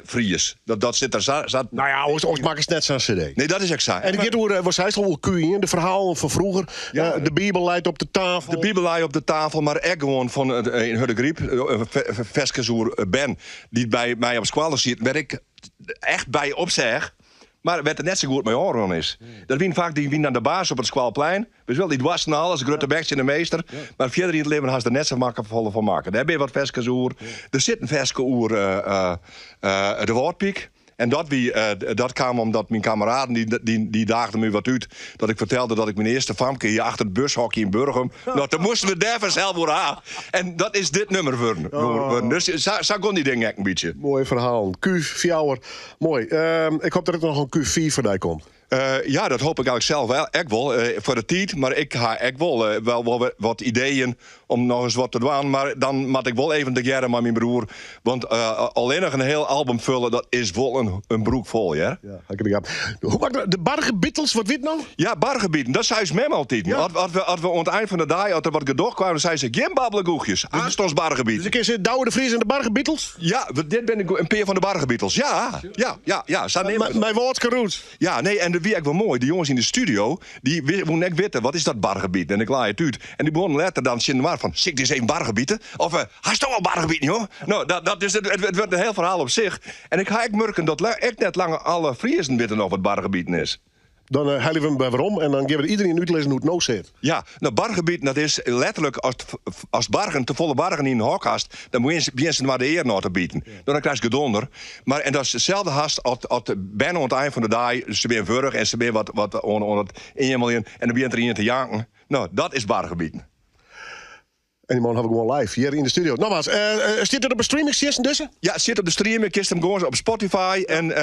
Fries. Dat, dat sit der sa, sa... No ja, oars, oars makkest net sa'n CD. Nee, dat is ek sa. En it giet oer, wat seist al, oer Q1, de ferhalen fan froeger. Ja. De Bibel leit op de tafel. De Bibel lei op de tafel, mar ek gewoan fan yn Hurdegaryp, ferskes oer bern dy't by my op skoalle sieten, wêr't ik echt by opseach, mar wêr't it net sa goed mei ôfrûn is. Dat wienen faak dy wienen dan de baas op it skoalplein. Witst wol, dy doarsten alles, grutte bek tsjin de meester. Mar fierder yn it libben ha se der net sa maklik folle fan makke. Dêr binne wat ferskes oer. Der sit in ferske oer de Wâldpyk. En dat, wie, dat kaam omdat myn kameraden dy, dy, dy daagden my wat út. Dat ik fertelde dat ik myn earste famke hie achter it bushokje yn Burgum. No, toen moasten we dêr fansels oer ha. En dat is dit nûmer wurden. wurden. Dus sa, sa gong dy ding ek in bytsje. Moaie ferhalen. Q4, moai. Ik hoopje dat der noch in Q5 foarby komt. Eh, ja, dat hoop ik eigenlijk zelf wel, ek wol, eh, foar de tiid. Mar ik ha ek wol, eh, wel, wol wat ideeën om noch ris wat te dwaan. Mar dan moat ik wol even tegearre mei myn broer. Want allinnich in hiel album fulle, dat is wol in broek fol, hear. Ja, ik begryp. Hoe makke de Bargebittels, wat wie it no? Ja, bargebiten, dat sei ús mem altyd. Ja. As we, as we oan it ein fan de dei, as der wat gedoch kwam, dan sei se, gjin babbelegoechjes, aanst ons bargebiten. Dus ik kin sizze Douwe de Vries en de Bargebittels? Ja, dit binne in pear fan de Bargebittels. Ja, ja, ja, ja. Sa neame we dat. Mei Wâldske roots. Ja, nee, en dat wie ek wol moai. De jonges yn de studio, dy woenen ek witte, wat is dat bargebiten? En ik lei it út. En dy begonnen letter dan tsjin inoar fan, sil ik dizze even bargebite? Of eh, hasto al bargebiten, joh? No, dat, dat, dus it, it wurdt in hiel ferhaal op sich. En ik ha ek murken dat ek net lang alle Friezen witte noch wat bargebiten is. Dan helje we him wer werom en dan gean we iderien útlizzen hoe't it no sit. Ja, no bargebiten dat is letterlik as as bargen te folle bargen yn in hok hast, dan begjinne se inoar de earen ôf te biten. No, dan krijst gedonder. Mar en dat is itselde hast as as bern oan it ein fan de dei, se binne wurch en se binne wat wat oan oan it eameljen en dan begjint der ien te janken. No, dat is bargebiten. En dy man ha we gewoan live hjir yn de studio. Nogmaals, stiet it op de streamingtsjinsten dizze? Ja, it stiet op de streaming. Kinst him gewoan op Spotify. En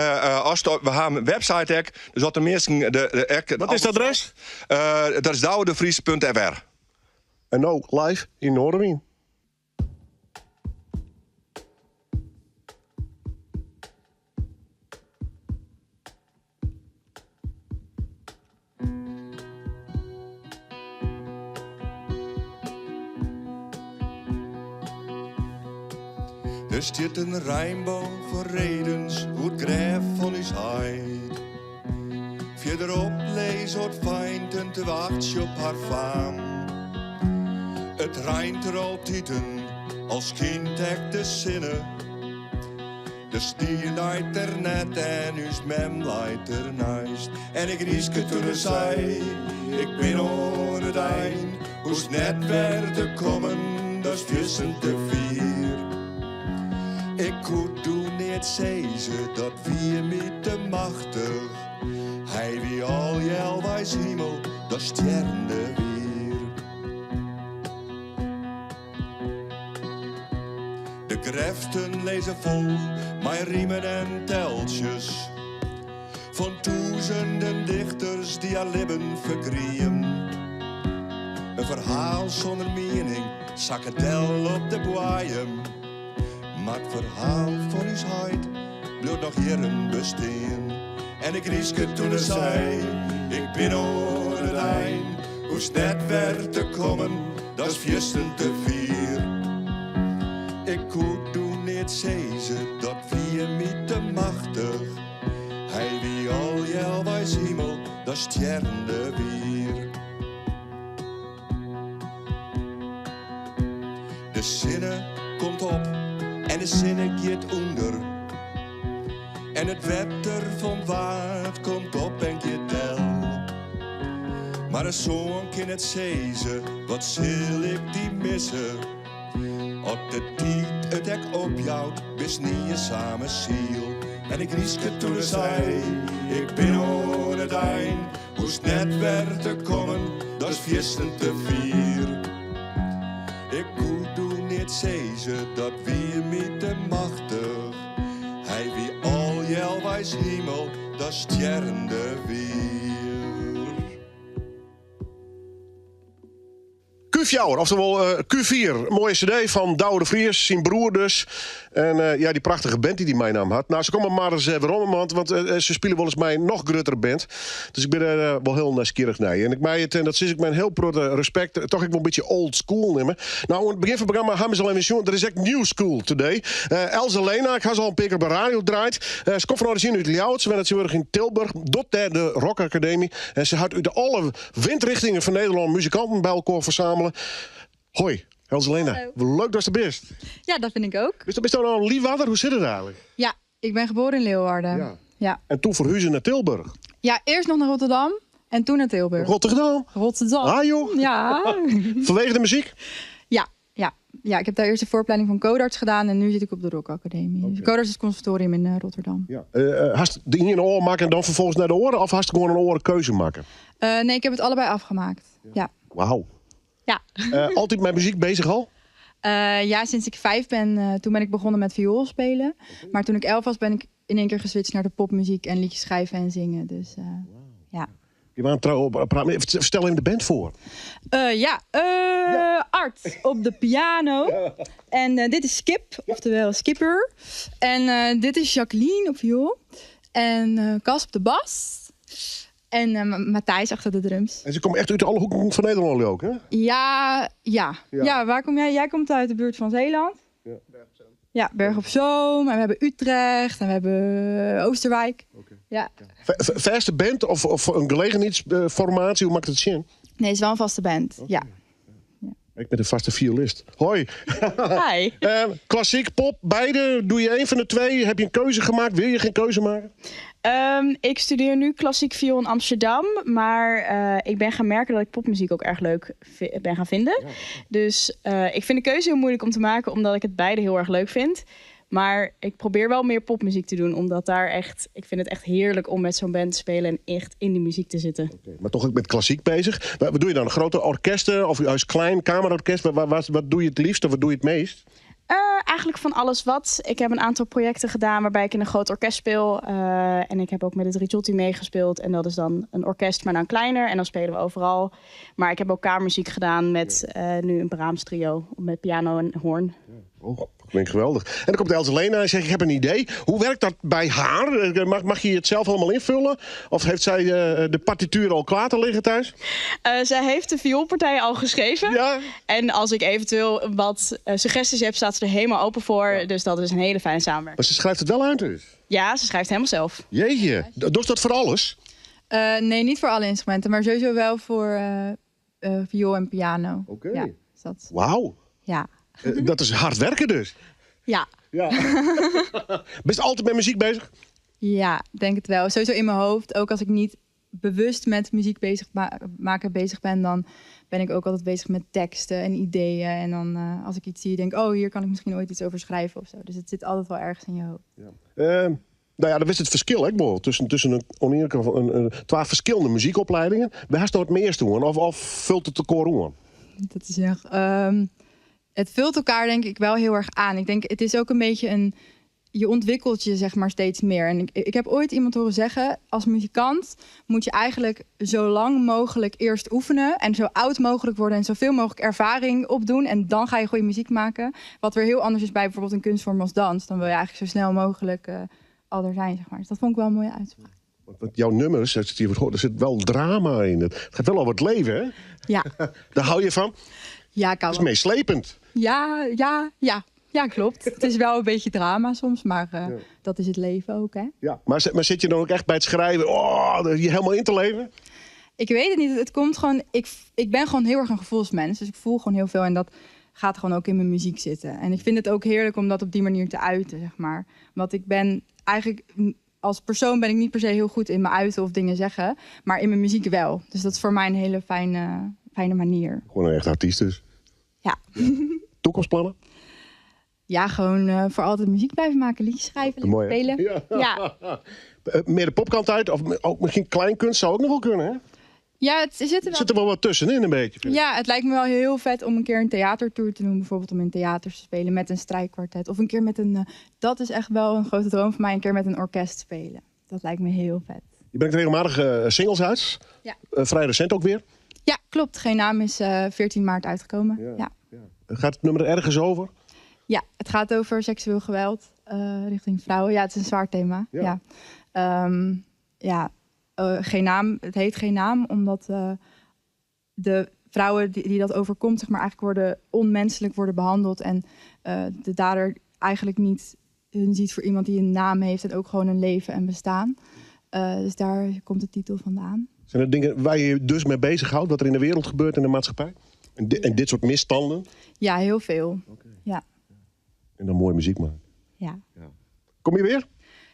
ast, we ha in website ek. Dus as de minsken de, ek. Wat is it adres? Dat is douwedevries.fr. En no live yn Noardewyn. Der stiet in reinboog fan redens oer it grêf fan ús heit. Fierderop lizze âld feinten te wachtsjen op har faam. It reint der altiten, al skynt ek de sinne. De snie leit der net en ús mem leit der neist. En ik gnyske toen er sei, ik bin oan it ein. Hoechst net wer te kommen, dat is fierstente fier. Ik koe doe neat sizze, dat wie my te machtich. Hy wie al healweis himel, dat stjerrende wier. De greften lizze fol mei rimen en teltsjes fan tûzenden dichters dy't har libben fergriemen. In ferhaal sûnder miening sakket del op de boaiem, mar it ferhaal fan ús heit bliuwt noch jierren bestean. En ik gnyske toen er sei, ik bin oan it ein, hoechst net wer te kommen, dat is fierstente fier. Ik koe doe neat sizze, dat wie my te machtich. Hy wie al healweis himel, dat stjerrende wier. De sinne komt op en de sinne giet ûnder. En it wetter fan Waad komt op en giet del. Mar in soan kin net sizze, wat sil ik dy misse? As de tiid it ek opjout, bist nea samen siel. En ik gnyske toen er sei, ik bin oan it ein. Hoechst net wer te kommen, dat is fierstente fier. Ik koe doe neat sizze, dat wie my te machtich. Hy wie al healweis himel, dat stjerrende wier. Q4, oftewol eh, Q4. Moaie CD fan Douwe de Vries, syn broer dus. En eh, ja, dy prachtige band dy't hy meinaam hat. No, se komme mar ris eh, werom, want, want se spylje wolris mei in noch gruttere band. Dus ik bin der wol hiel nijsgjirrich nei. En ik mei it, en dat sis ik mei in hiel protte respekt, toch ek wol in bytsje old school neame. No, oan it begjin fan it programma ha we al even sjoen, der is ek new school today. Else Lena, ik ha se al in pear kear op de radio draaid. Se komt fan origine út Ljouwert, se wennet tsjintwurdich yn Tilburg, docht dêr de Rock Academy. En se hat út alle windrichtingen fan Nederlân muzikanten by elkoar fersamele. Hoi, Else Lena. Hallo. Leuk datst der bist. Ja, dat vind ik ook. Bist, bist no in Liwwadder? Hoe sit it eigenlik? Ja, ik ben geboren in Leeuwarden. Ja. Ja. En toen ferhuze nei Tilburg. Ja, eerst nog naar Rotterdam en toen naar Tilburg. Rotterdam? Rotterdam. Ah joh. Ja. Fanwege de muzyk? Ja, ja. Ja, ik heb daar eerst de vooropleiding van Codarts gedaan en nu zit ik op de Rock Academie. Dus Codarts is het conservatorium in Rotterdam. Ja. Hast de iene ôfmakke en dan ferfolgens nei de oare? Of hast gewoan in oare keuze makke? Nee, ik heb het allebei afgemaakt. Ja. Wauw. Ja. Altyd mei muzyk beuzich al? Ja, sinds ik 5 ben, toen ben ik begonnen met viool spelen. Maar toen ik 11 was, ben ik in één keer geswitcht naar de popmuziek en liedjes schrijven en zingen. Dus Wauw. Ja. Je waren trouw op praat. Maar Verstel even de band voor. Ja, Art op de piano. En dit is Skip, oftewel Skipper. En dit is Jacqueline op viool. En Cas op de bas. En Matthijs achter de drums. En ze komen echt uit alle hoeken van Nederland ook, hè? Ja, ja. Ja. Ja. waar kom jij? Jij komt uit de buurt van Zeeland. Ja. Ja, Berg op Zoom. En we hebben Utrecht. En we hebben Oosterwijk. Ja. Vaste band of een gelegenheidsformatie, hoe maakt het zin? Nee, het is wel een vaste band. Ja. Ik ben een vaste violist. Hoi. Hi. Klassiek, pop, beide. Doe je één van de twee? Heb je een keuze gemaakt? Wil je geen keuze maken? Ik studeer nu klassiek viool in Amsterdam. Maar ik ben gaan merken dat ik popmuziek ook erg leuk ben gaan vinden. Dus ik vind de keuze heel moeilijk om te maken, omdat ik het beide heel erg leuk vind. Maar ik probeer wel meer popmuziek te doen, omdat daar echt... Ik vind het echt heerlijk om met zo'n band te spelen en echt in die muziek te zitten. Maar toch ook met klassiek bezig. Wat doe je dan? Grote orkesten of juist klein kamerorkest? Wat doe je het liefst of wat doe je het meest? Eigenlijk van alles wat. Ik heb een aantal projecten gedaan waarbij ik in een groot orkest speel. En ik heb ook met het Ricciotti meegespeeld. En dat is dan een orkest, maar dan kleiner. En dan spelen we overal. Maar ik heb ook kamermuziek gedaan met nu een Brahms trio. Met piano en hoorn. Oh, klinkt geweldig. En dan komt Els Lena en zegt, ik heb een idee. Hoe werkt dat bij haar? Mag je het zelf allemaal invullen? Of heeft zij de partituur al klaar te liggen thuis? Zij heeft de vioolpartij al geschreven. Ja. En als ik eventueel wat suggesties heb, staat ze er helemaal open voor. Dus dat is een hele fijne samenwerking. Maar ze schrijft het wel uit dus? Ja, ze schrijft helemaal zelf. Jeetje, doet dat voor alles? Nee, niet voor alle instrumenten, maar sowieso wel voor viool en piano. Oké. Ja, dus dat... Wauw. Ja. Dat is hard werken dus. Ja. Ja. Ben je altijd met muziek bezig? Ja, denk het wel. Sowieso in mijn hoofd. Ook als ik niet bewust met muziek bezig maken bezig ben, dan ben ik ook altijd bezig met teksten en ideeën. En dan als ik iets zie, denk ik, oh, hier kan ik misschien ooit iets over schrijven. Dus het zit altijd wel ergens in je hoofd. Ja. Dat is het verschil, hè, Bo, tussen een, oneerlijke, een, een, twee verschillende muziekopleidingen. Waar is nou het meeste doen? Of vult het elkaar aan? Dat is echt, het vult elkaar denk ik wel heel erg aan. Ik denk, het is ook een beetje een... Je ontwikkelt je steeds meer. En ik heb ooit iemand horen zeggen, als muzikant moet je eigenlijk zo lang mogelijk eerst oefenen en zo oud mogelijk worden en zoveel mogelijk ervaring opdoen. En dan ga je goede muziek maken. Wat weer heel anders is bij bijvoorbeeld een kunstvorm als dans. Dan wil je eigenlijk zo snel mogelijk al er zijn. Dus dat vond ik wel een mooie uitspraak. Want jouw nummers, als je het hier hoort, er zit wel drama in. Het gaat wel over het leven, hè? Ja. Daar hou je van? Ja, ik hou Het is meeslepend. Ja, ja, ja. Ja, klopt. Het is wel een beetje drama soms, maar dat is het leven ook, hè? Ja, maar zit je dan ook echt bij het schrijven, oh, je helemaal in te leven? Ik weet het niet. Het komt gewoon, ik ben gewoon heel erg een gevoelsmens, dus ik voel gewoon heel veel en dat gaat gewoon ook in mijn muziek zitten. En ik vind het ook heerlijk om dat op die manier te uiten. Want ik ben eigenlijk, als persoon ben ik niet per se heel goed in me uiten of dingen zeggen, maar in mijn muziek wel. Dus dat is voor mij een hele fijne manier. Gewoon een echt artiest dus. Ja. Ja. Toekomstplannen? Ja, gewoon voor altijd muziek blijven maken, liedjes schrijven, lekker Mooi, hè? spelen. Ja. Ja. Meer de popkant uit, of ook misschien kleinkunst zou ook nog wel kunnen, hè? Ja, het zit er wel Zit er wel wat tussenin een beetje, vind ik. Ja, het lijkt me wel heel vet om een keer een theatertour te doen. Bijvoorbeeld om in theaters te spelen met een strijkkwartet. Of een keer met een... dat is echt wel een grote droom voor mij, een keer met een orkest spelen. Dat lijkt me heel vet. Je brengt regelmatig singles uit. Ja. Vrij recent ook weer. Ja, klopt. Geen Naam is 14 maart uitgekomen. Ja. Ja. Ja. Gaat het nummer ergens over? Ja, het gaat over seksueel geweld richting vrouwen. Ja, het is een zwaar thema. Ja. Ja. Geen naam. Het heet Geen Naam, omdat de vrouwen die dat overkomt, eigenlijk onmenselijk worden behandeld. En de dader eigenlijk niet hun ziet voor iemand die een naam heeft en ook gewoon een leven en bestaan. Dus daar komt de titel vandaan. Zijn er dingen waar je je dus mee bezighoudt, wat er in de wereld gebeurt in de maatschappij? En dit soort misstanden? Ja, heel veel. Oké. Ja. En dan mooie muziek maken. Ja. Ja. Kom je weer?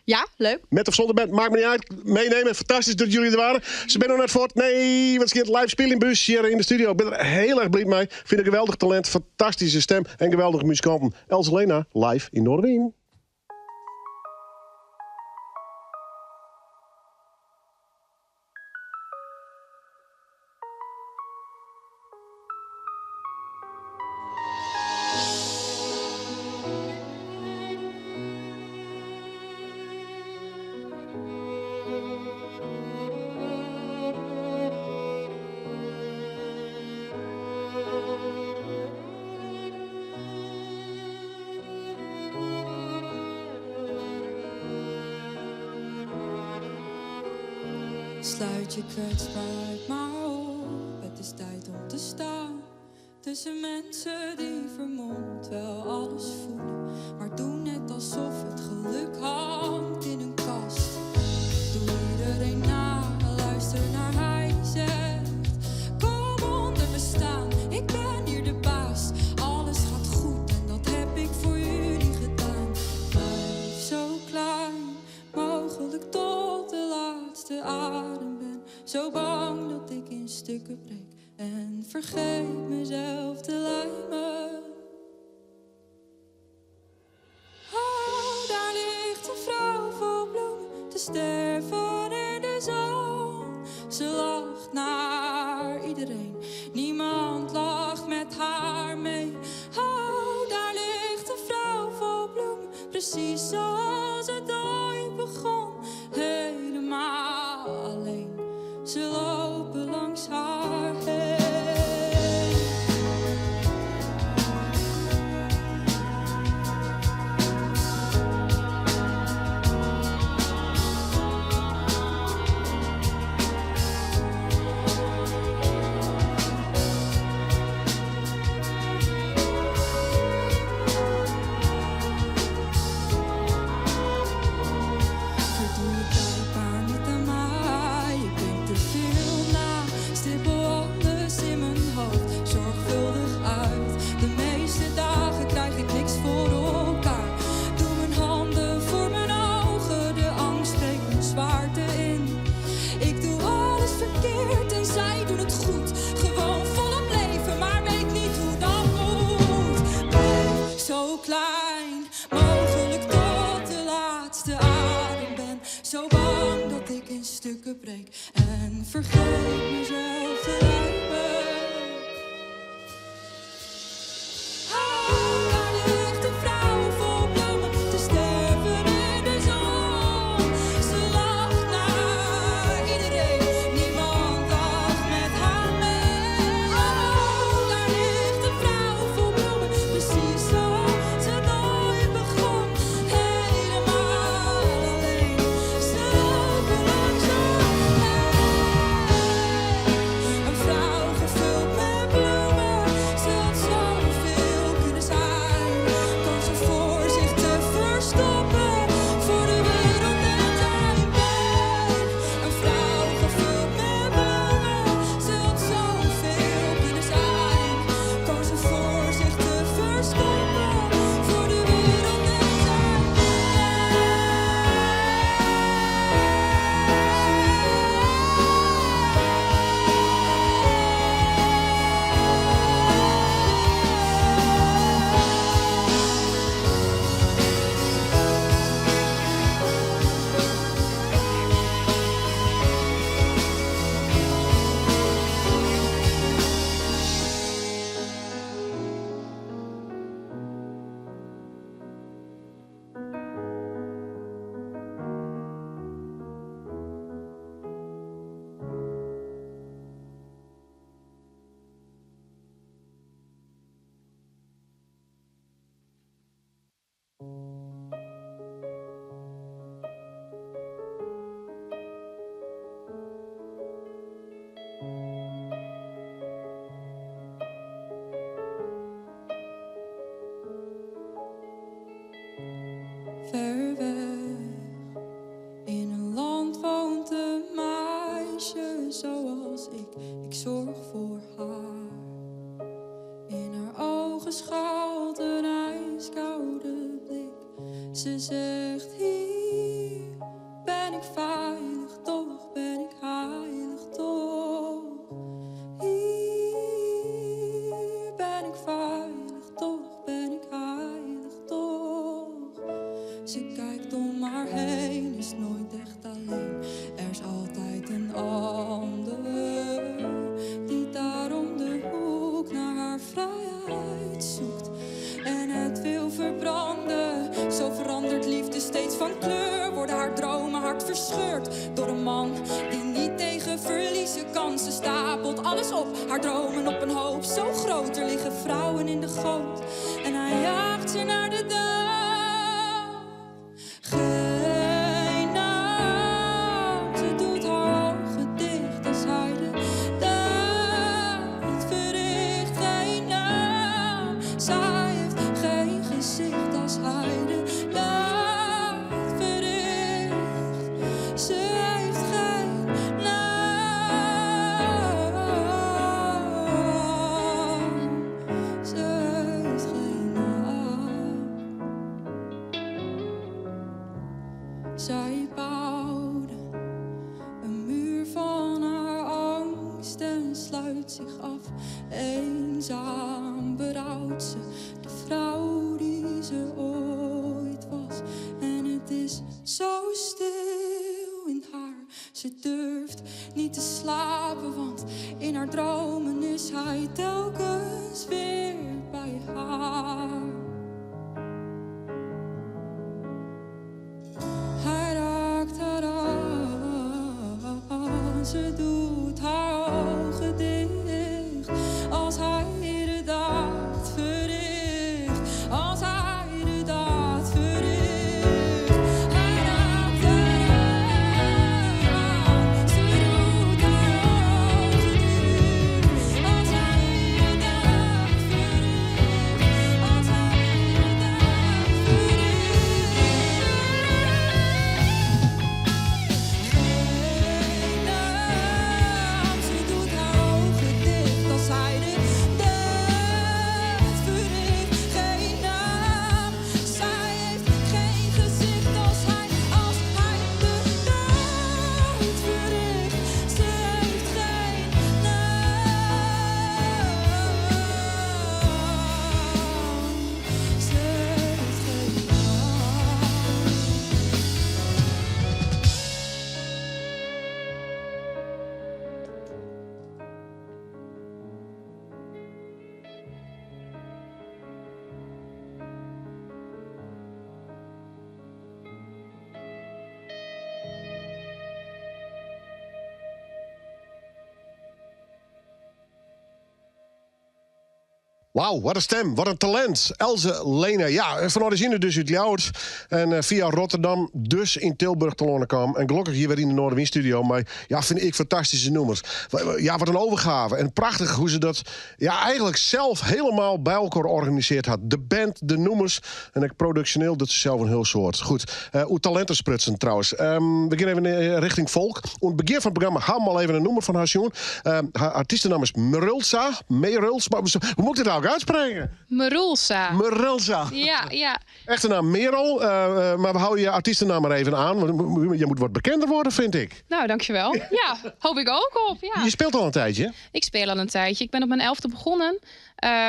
Ja, leuk. Met of zonder band, maakt me niet uit. Meenemen, fantastisch dat jullie er waren. Ze zijn nog net voort. Nee, wat scheelt. Live spelen in bus hier in de studio. Ik ben er heel erg blij mee. Vind een geweldig talent, fantastische stem en geweldige muzikanten. Els Lena, live in Noardewyn. Sluit je kwetsbaarheid maar op. Het is tijd om te staan. Tussen mensen die vermomd wel alles voelen. Maar doen net alsof het geluk hangt in een kast. Doe iedereen na, luister naar hij zegt. Kom onder me staan, ik ben hier de baas. Alles gaat goed en dat heb ik voor jullie gedaan. Blijf zo klein mogelijk tot de laatste adem. Ben zo bang dat ik in stukken breek en vergeet mezelf te lijmen. Oh, daar ligt een vrouw vol bloemen te sterven in de zon. Ze lacht naar iedereen, niemand lacht met haar mee. Oh, daar ligt een vrouw vol bloemen, precies zoals het ooit begon. Helemaal alleen, ze lopen langs haar heen. Verdoe je tijd maar niet aan mij. Ik denk te veel na. Stippel alles in mijn hoofd zorgvuldig uit. De meeste dagen krijg ik niks voor elkaar. Doe mijn handen voor mijn ogen. De angst breekt mijn zwaarte in. Ik doe alles verkeerd en zij doen het goed. Gewoon volop leven, maar weet niet hoe dat moet. Blijf zo klein mogelijk tot de laatste adem. Ben zo bang dat ik in stukken breek en vergeet mezelf te lijmen. Oh, daar ligt een vrouw vol bloemen te sterven in de zon. Ze lacht naar iedereen, niemand lacht met haar mee. Oh, daar ligt een vrouw vol bloemen, precies zoals het ooit begon. Helemaal alleen, ze lopen langs haar heen. Een vrouw gevuld met bloemen, ze had zoveel kunnen zijn. Koos ervoor zich te verstoppen voor de wereld en zijn pijn. Een vrouw gevuld met bloemen, ze had zoveel kunnen zijn. Koos ervoor zich te verstoppen voor de wereld en zijn Ver weg, in een land woont een meisje zoals ik. Ik zorg voor haar. In haar ogen schuilt een ijskoude blik. Ze zegt: Hier ben ik veilig, toch ben ik heilig, toch. Hier ben ik veilig, toch ben ik heilig, toch. Ze kijkt om haar heen, is nooit echt alleen. Er is altijd een ander die daar om de hoek naar haar vrijheid zoekt en het wil verbranden. Zo verandert liefde steeds van kleur, worden haar dromen hard verscheurd door een man die niet tegen verliezen kan. Ze stapelt alles op, haar dromen op een hoop. Zo groot, er liggen vrouwen in de goot en hij jaagt ze naar de dood. Geen naam, ze doet haar ogen Zij heeft geen gezicht als hij de daad verricht. Ze heeft geen naam. Ze heeft geen naam. Zij bouwde een muur van haar angst en sluit zich af. Eenzaam berouwt ze de vrouw die ze ooit was. En het is zo stil in haar. Ze durft niet te slapen, want in haar dromen is hij telkens weer bij haar. Hij raakt haar aan, ze doet haar ogen dicht. Als hij de daad verricht, als hij de daad verricht. Hij raakt haar aan, ze doet haar ogen dicht. Als hij de daad verricht, als hij de daad verricht. Naam, ze doet haar ogen dicht als hij de daad verricht. Geen naam, zij heeft geen gezicht als hij, als hij de daad verricht. Ze heeft geen naam, ze heeft geen naam. Wauw, wat een stem, wat een talent. Else Lena, ja, van origine dus uit Ljouwert. En via Rotterdam dus in Tilburg te lonen kwam. En gelukkig hier weer in de Noardewyn Studio. Maar ja, vind ik fantastische nummers. Ja, wat een overgave. En prachtig hoe ze dat ja, eigenlijk zelf helemaal bij elkaar organiseerd had. De band, de nummers en ook productioneel dat ze zelf een heel soort. Goed, hoe talenten sprutsen trouwens. We gaan even richting folk. Aan het begin van het programma gaan we al even een nummer van haar jongen. Haar artiestennaam is Merulsa. Merulsa. Maar hoe moet ik dit nou ook uitspreken? Merulsa. Merulsa. Ja, ja. Echte naam Merel, maar we houden je artiestennaam maar even aan. Want je moet wat bekender worden, vind ik. Nou, dankjewel. Ja, hoop ik ook op. Ja. Je speelt al een tijdje. Ik speel al een tijdje. Ik ben op mijn 11e begonnen.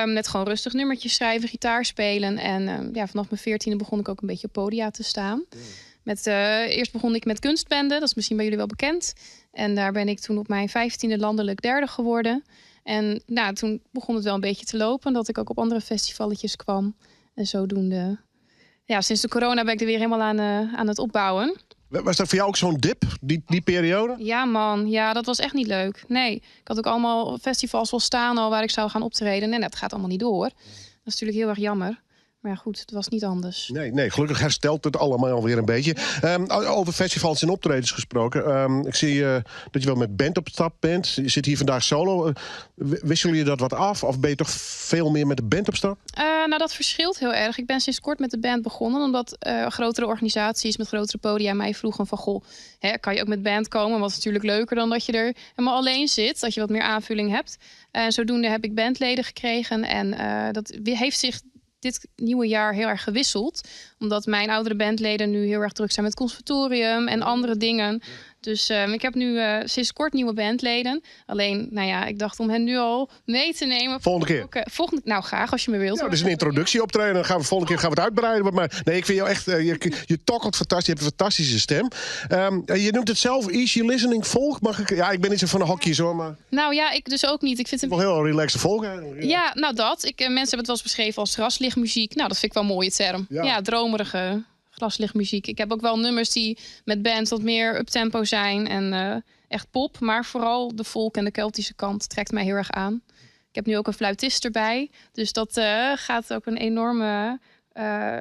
Met gewoon rustig nummertjes schrijven, gitaar spelen. En vanaf mijn 14e begon ik ook een beetje op podia te staan. Eerst begon ik met kunstbenden. Dat is misschien bij jullie wel bekend. En daar ben ik toen op mijn 15e landelijk derde geworden. En toen begon het wel een beetje te lopen. Dat ik ook op andere festivalletjes kwam. En zodoende... Ja, sinds de corona ben ik er weer helemaal aan het opbouwen. Was dat voor jou ook zo'n dip, die periode? Ja, man. Ja, dat was echt niet leuk. Nee, ik had ook allemaal festivals wel staan al waar ik zou gaan optreden. En dat gaat allemaal niet door. Dat is natuurlijk heel erg jammer. Maar ja, goed, het was niet anders. Nee, nee, gelukkig herstelt het allemaal alweer een beetje. Over festivals en optredens gesproken. Ik zie dat je wel met band op stap bent. Je zit hier vandaag solo. Wisselen jullie dat wat af? Of ben je toch veel meer met de band op stap? Dat verschilt heel erg. Ik ben sinds kort met de band begonnen. Omdat grotere organisaties met grotere podia mij vroegen van... goh, hè, kan je ook met band komen? Wat is natuurlijk leuker dan dat je er helemaal alleen zit. Dat je wat meer aanvulling hebt. En zodoende heb ik bandleden gekregen. En dat heeft zich dit nieuwe jaar heel erg gewisseld. Omdat mijn oudere bandleden nu heel erg druk zijn met conservatorium en andere dingen. Dus ik heb nu sinds kort nieuwe bandleden. Alleen, ik dacht om hen nu al mee te nemen. Volgende keer. Ook volgende, nou, graag als je me wilt. Ja, dat is een introductieoptreden. Dan gaan we volgende keer gaan we het uitbreiden. Maar nee, ik vind jou echt... je tokkelt fantastisch. Je hebt een fantastische stem. Je noemt het zelf easy listening folk. Mag ik? Ja, ik ben niet zo van de hokjes hoor. Maar... Nou ja, ik dus ook niet. Ik vind het wel heel relaxed folk eigenlijk. Ja, ja, nou dat. Mensen hebben het wel eens beschreven als graslichtmuziek. Nou, dat vind ik wel een mooie term. Ja. Ja, dromerige glaslichtmuziek. Ik heb ook wel nummers die met band wat meer uptempo zijn en echt pop. Maar vooral de folk en de Keltische kant trekt mij heel erg aan. Ik heb nu ook een fluitist erbij. Dus dat gaat ook een enorme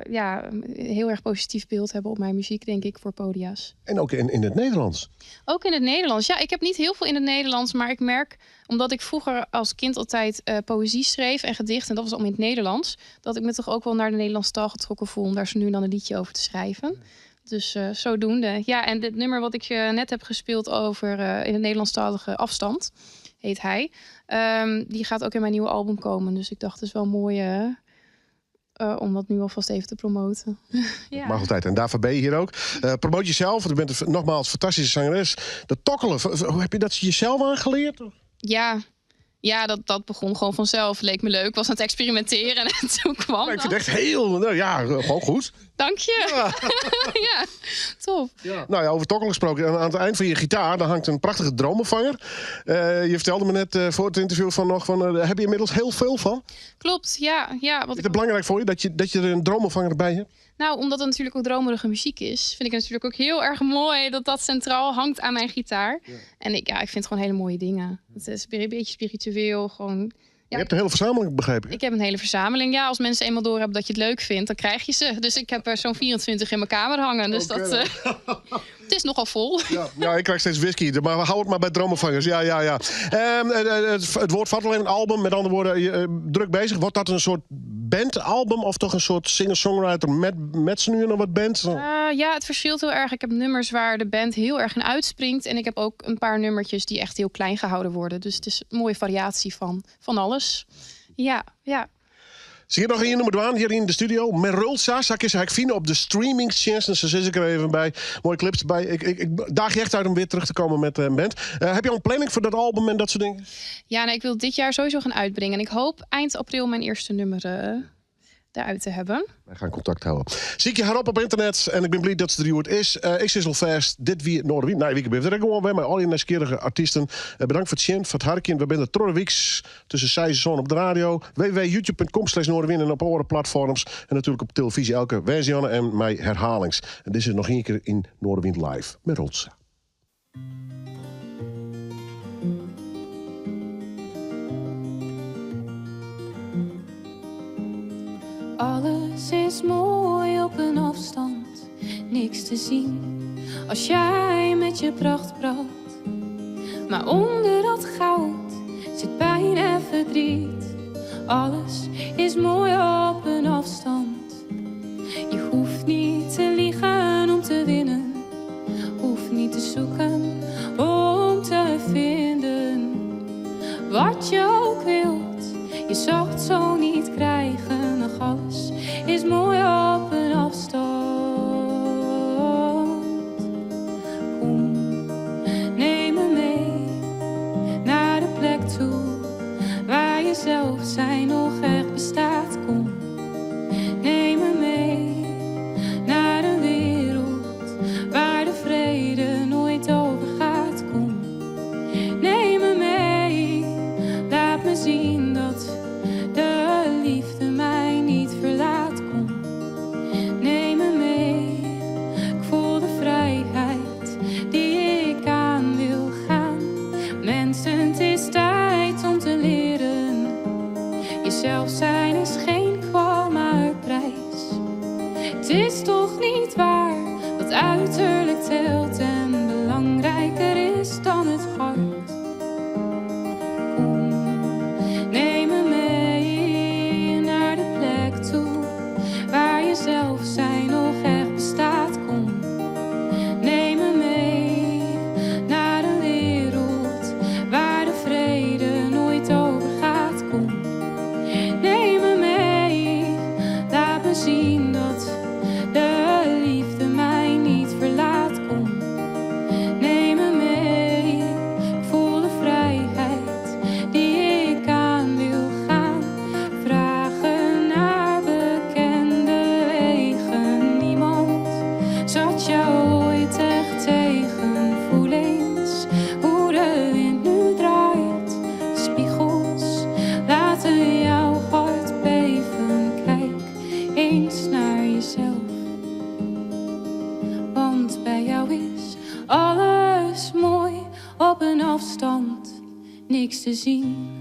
ja, een heel erg positief beeld hebben op mijn muziek, denk ik, voor podia's. En ook in het Nederlands? Ook in het Nederlands. Ja, ik heb niet heel veel in het Nederlands, maar ik merk, omdat ik vroeger als kind altijd poëzie schreef en gedichten, en dat was allemaal in het Nederlands, dat ik me toch ook wel naar de Nederlandse taal getrokken voel om daar zo nu en dan een liedje over te schrijven. Dus zodoende. Ja, en dit nummer wat ik net heb gespeeld over in het Nederlandstalige Afstand, heet hij. Die gaat ook in mijn nieuwe album komen. Dus ik dacht, het is wel mooi om dat nu alvast even te promoten. Ja. Mag altijd. En daarvoor ben je hier ook. Promoot jezelf, want je bent een, nogmaals fantastische zangeres. Dat tokkelen, hoe heb je dat jezelf aangeleerd? Ja, ja, dat begon gewoon vanzelf. Leek me leuk, was aan het experimenteren en toen kwam Maar ik vind het dat. echt heel, nou ja, gewoon goed. Dank je. Ja, top. Ja. Nou ja, over tokkelen gesproken. Aan het eind van je gitaar, daar hangt een prachtige dromenvanger. Je vertelde me net voor het interview van nog, van, daar heb je inmiddels heel veel van. Klopt, ja. Ja, wat Is het belangrijk voor je dat je er een dromenvanger bij hebt? Nou, omdat het natuurlijk ook dromerige muziek is, vind ik het natuurlijk ook heel erg mooi dat dat centraal hangt aan mijn gitaar. En ik vind gewoon hele mooie dingen. Het is een beetje spiritueel, gewoon... Ja. Je hebt een hele verzameling, begrijp ik. Ik heb een hele verzameling. Ja, als mensen eenmaal doorhebben dat je het leuk vindt, dan krijg je ze. Dus ik heb er zo'n 24 in mijn kamer hangen. Dus het is nogal vol. Ja, ja, ik krijg steeds whisky, maar hou het maar bij dromenvangers. Ja, ja, ja. Het woord valt alleen een album. Met andere woorden, je druk bezig. Wordt dat een soort bandalbum of toch een soort singer-songwriter met z'n nu en nog wat band? Ja, het verschilt heel erg. Ik heb nummers waar de band heel erg in uitspringt. En ik heb ook een paar nummertjes die echt heel klein gehouden worden. Dus het is een mooie variatie van alles. Ja, ja. Zie je nog een nummer dwaan hier in de studio? Merulsa, zak is hij vinden op de streamingdiensten. Ze zit ik er even bij. Mooie clips erbij. Ik daag je echt uit om weer terug te komen met een band. Heb je al een planning voor dat album en dat soort dingen? Ja, nee, ik wil dit jaar sowieso gaan uitbrengen. En ik hoop eind april mijn eerste nummer daaruit te hebben. Wij gaan contact houden. Zie ik je herop op internet en ik ben blij dat ze er hier is. Ik zit al vast. Dit wie Noardewyn. Nee, wie ben er gewoon bij met al die nieuwsgierige artiesten. Bedankt voor het zien, voor het harkjen. We zijn de Trorreweeks tussen 6 en op de radio. w w w punt youtube punt com slash Noardewyn en op andere platforms. En natuurlijk op televisie elke woensdag en mij herhalings. En dit is nog één keer in Noardewyn Live met Rotsa. Alles is mooi op een afstand, niks te zien als jij met je pracht praat. Maar onder dat goud zit pijn en verdriet. Alles is mooi op een afstand. Je hoeft niet te liegen om te winnen, hoeft niet te zoeken om te vinden. Wat je ook wilt, je zal het zo niet krijgen. Nog alles is mooi op een afstand. Kom, neem me mee naar de plek toe waar je zelf zijn nog echt bestaat. Kom, neem me mee naar een wereld waar de vrede nooit overgaat. Kom, neem me mee, laat me zien dat de liefde mij niet verlaat. Kom, neem me mee, ik voel de vrijheid die ik aan wil gaan. Mensen, het is tijd om te leren. Jezelf zijn is geen kwal, maar prijs. Het is toch niet waar dat uiterlijk telt en belangrijker is dan het hart. Kom, neem me mee naar de plek toe waar jezelf zijn nog echt bestaat. Kom, neem me mee naar een wereld waar de vrede nooit overgaat. Kom, neem me mee, laat me zien dat de liefde mij niet verlaat. Kom, neem me mee, ik voel de vrijheid die ik aan wil gaan. Vragen naar bekende wegen, niemand zat jou ooit echt tegen. Voel eens hoe de wind nu draait, spiegels laten jouw hart beven. Kijk eens naar jezelf, want bij jou is alles mooi op een afstand, niks te zien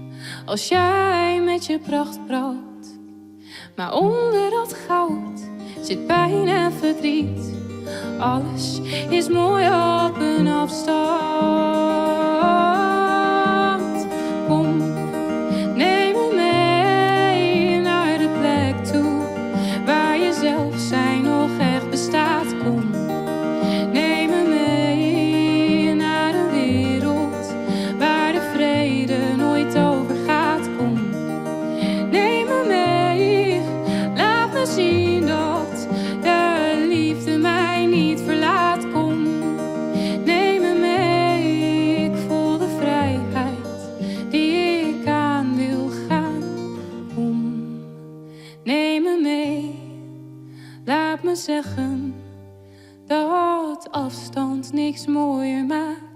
als jij met je pracht praat. Maar onder dat goud zit pijn en verdriet. Alles is mooi op een afstand. Kom, neem me mee naar de plek toe waar jezelf zijn nog echt bestaat. Kom, neem me mee naar een wereld waar de vrede nooit over gaat. Kom, neem me mee, laat me zien dat de liefde mij niet verlaat. Kom, neem me mee, ik voel de vrijheid die ik aan wil gaan. Kom, neem me mee, laat me zeggen dat afstand niks mooier maakt.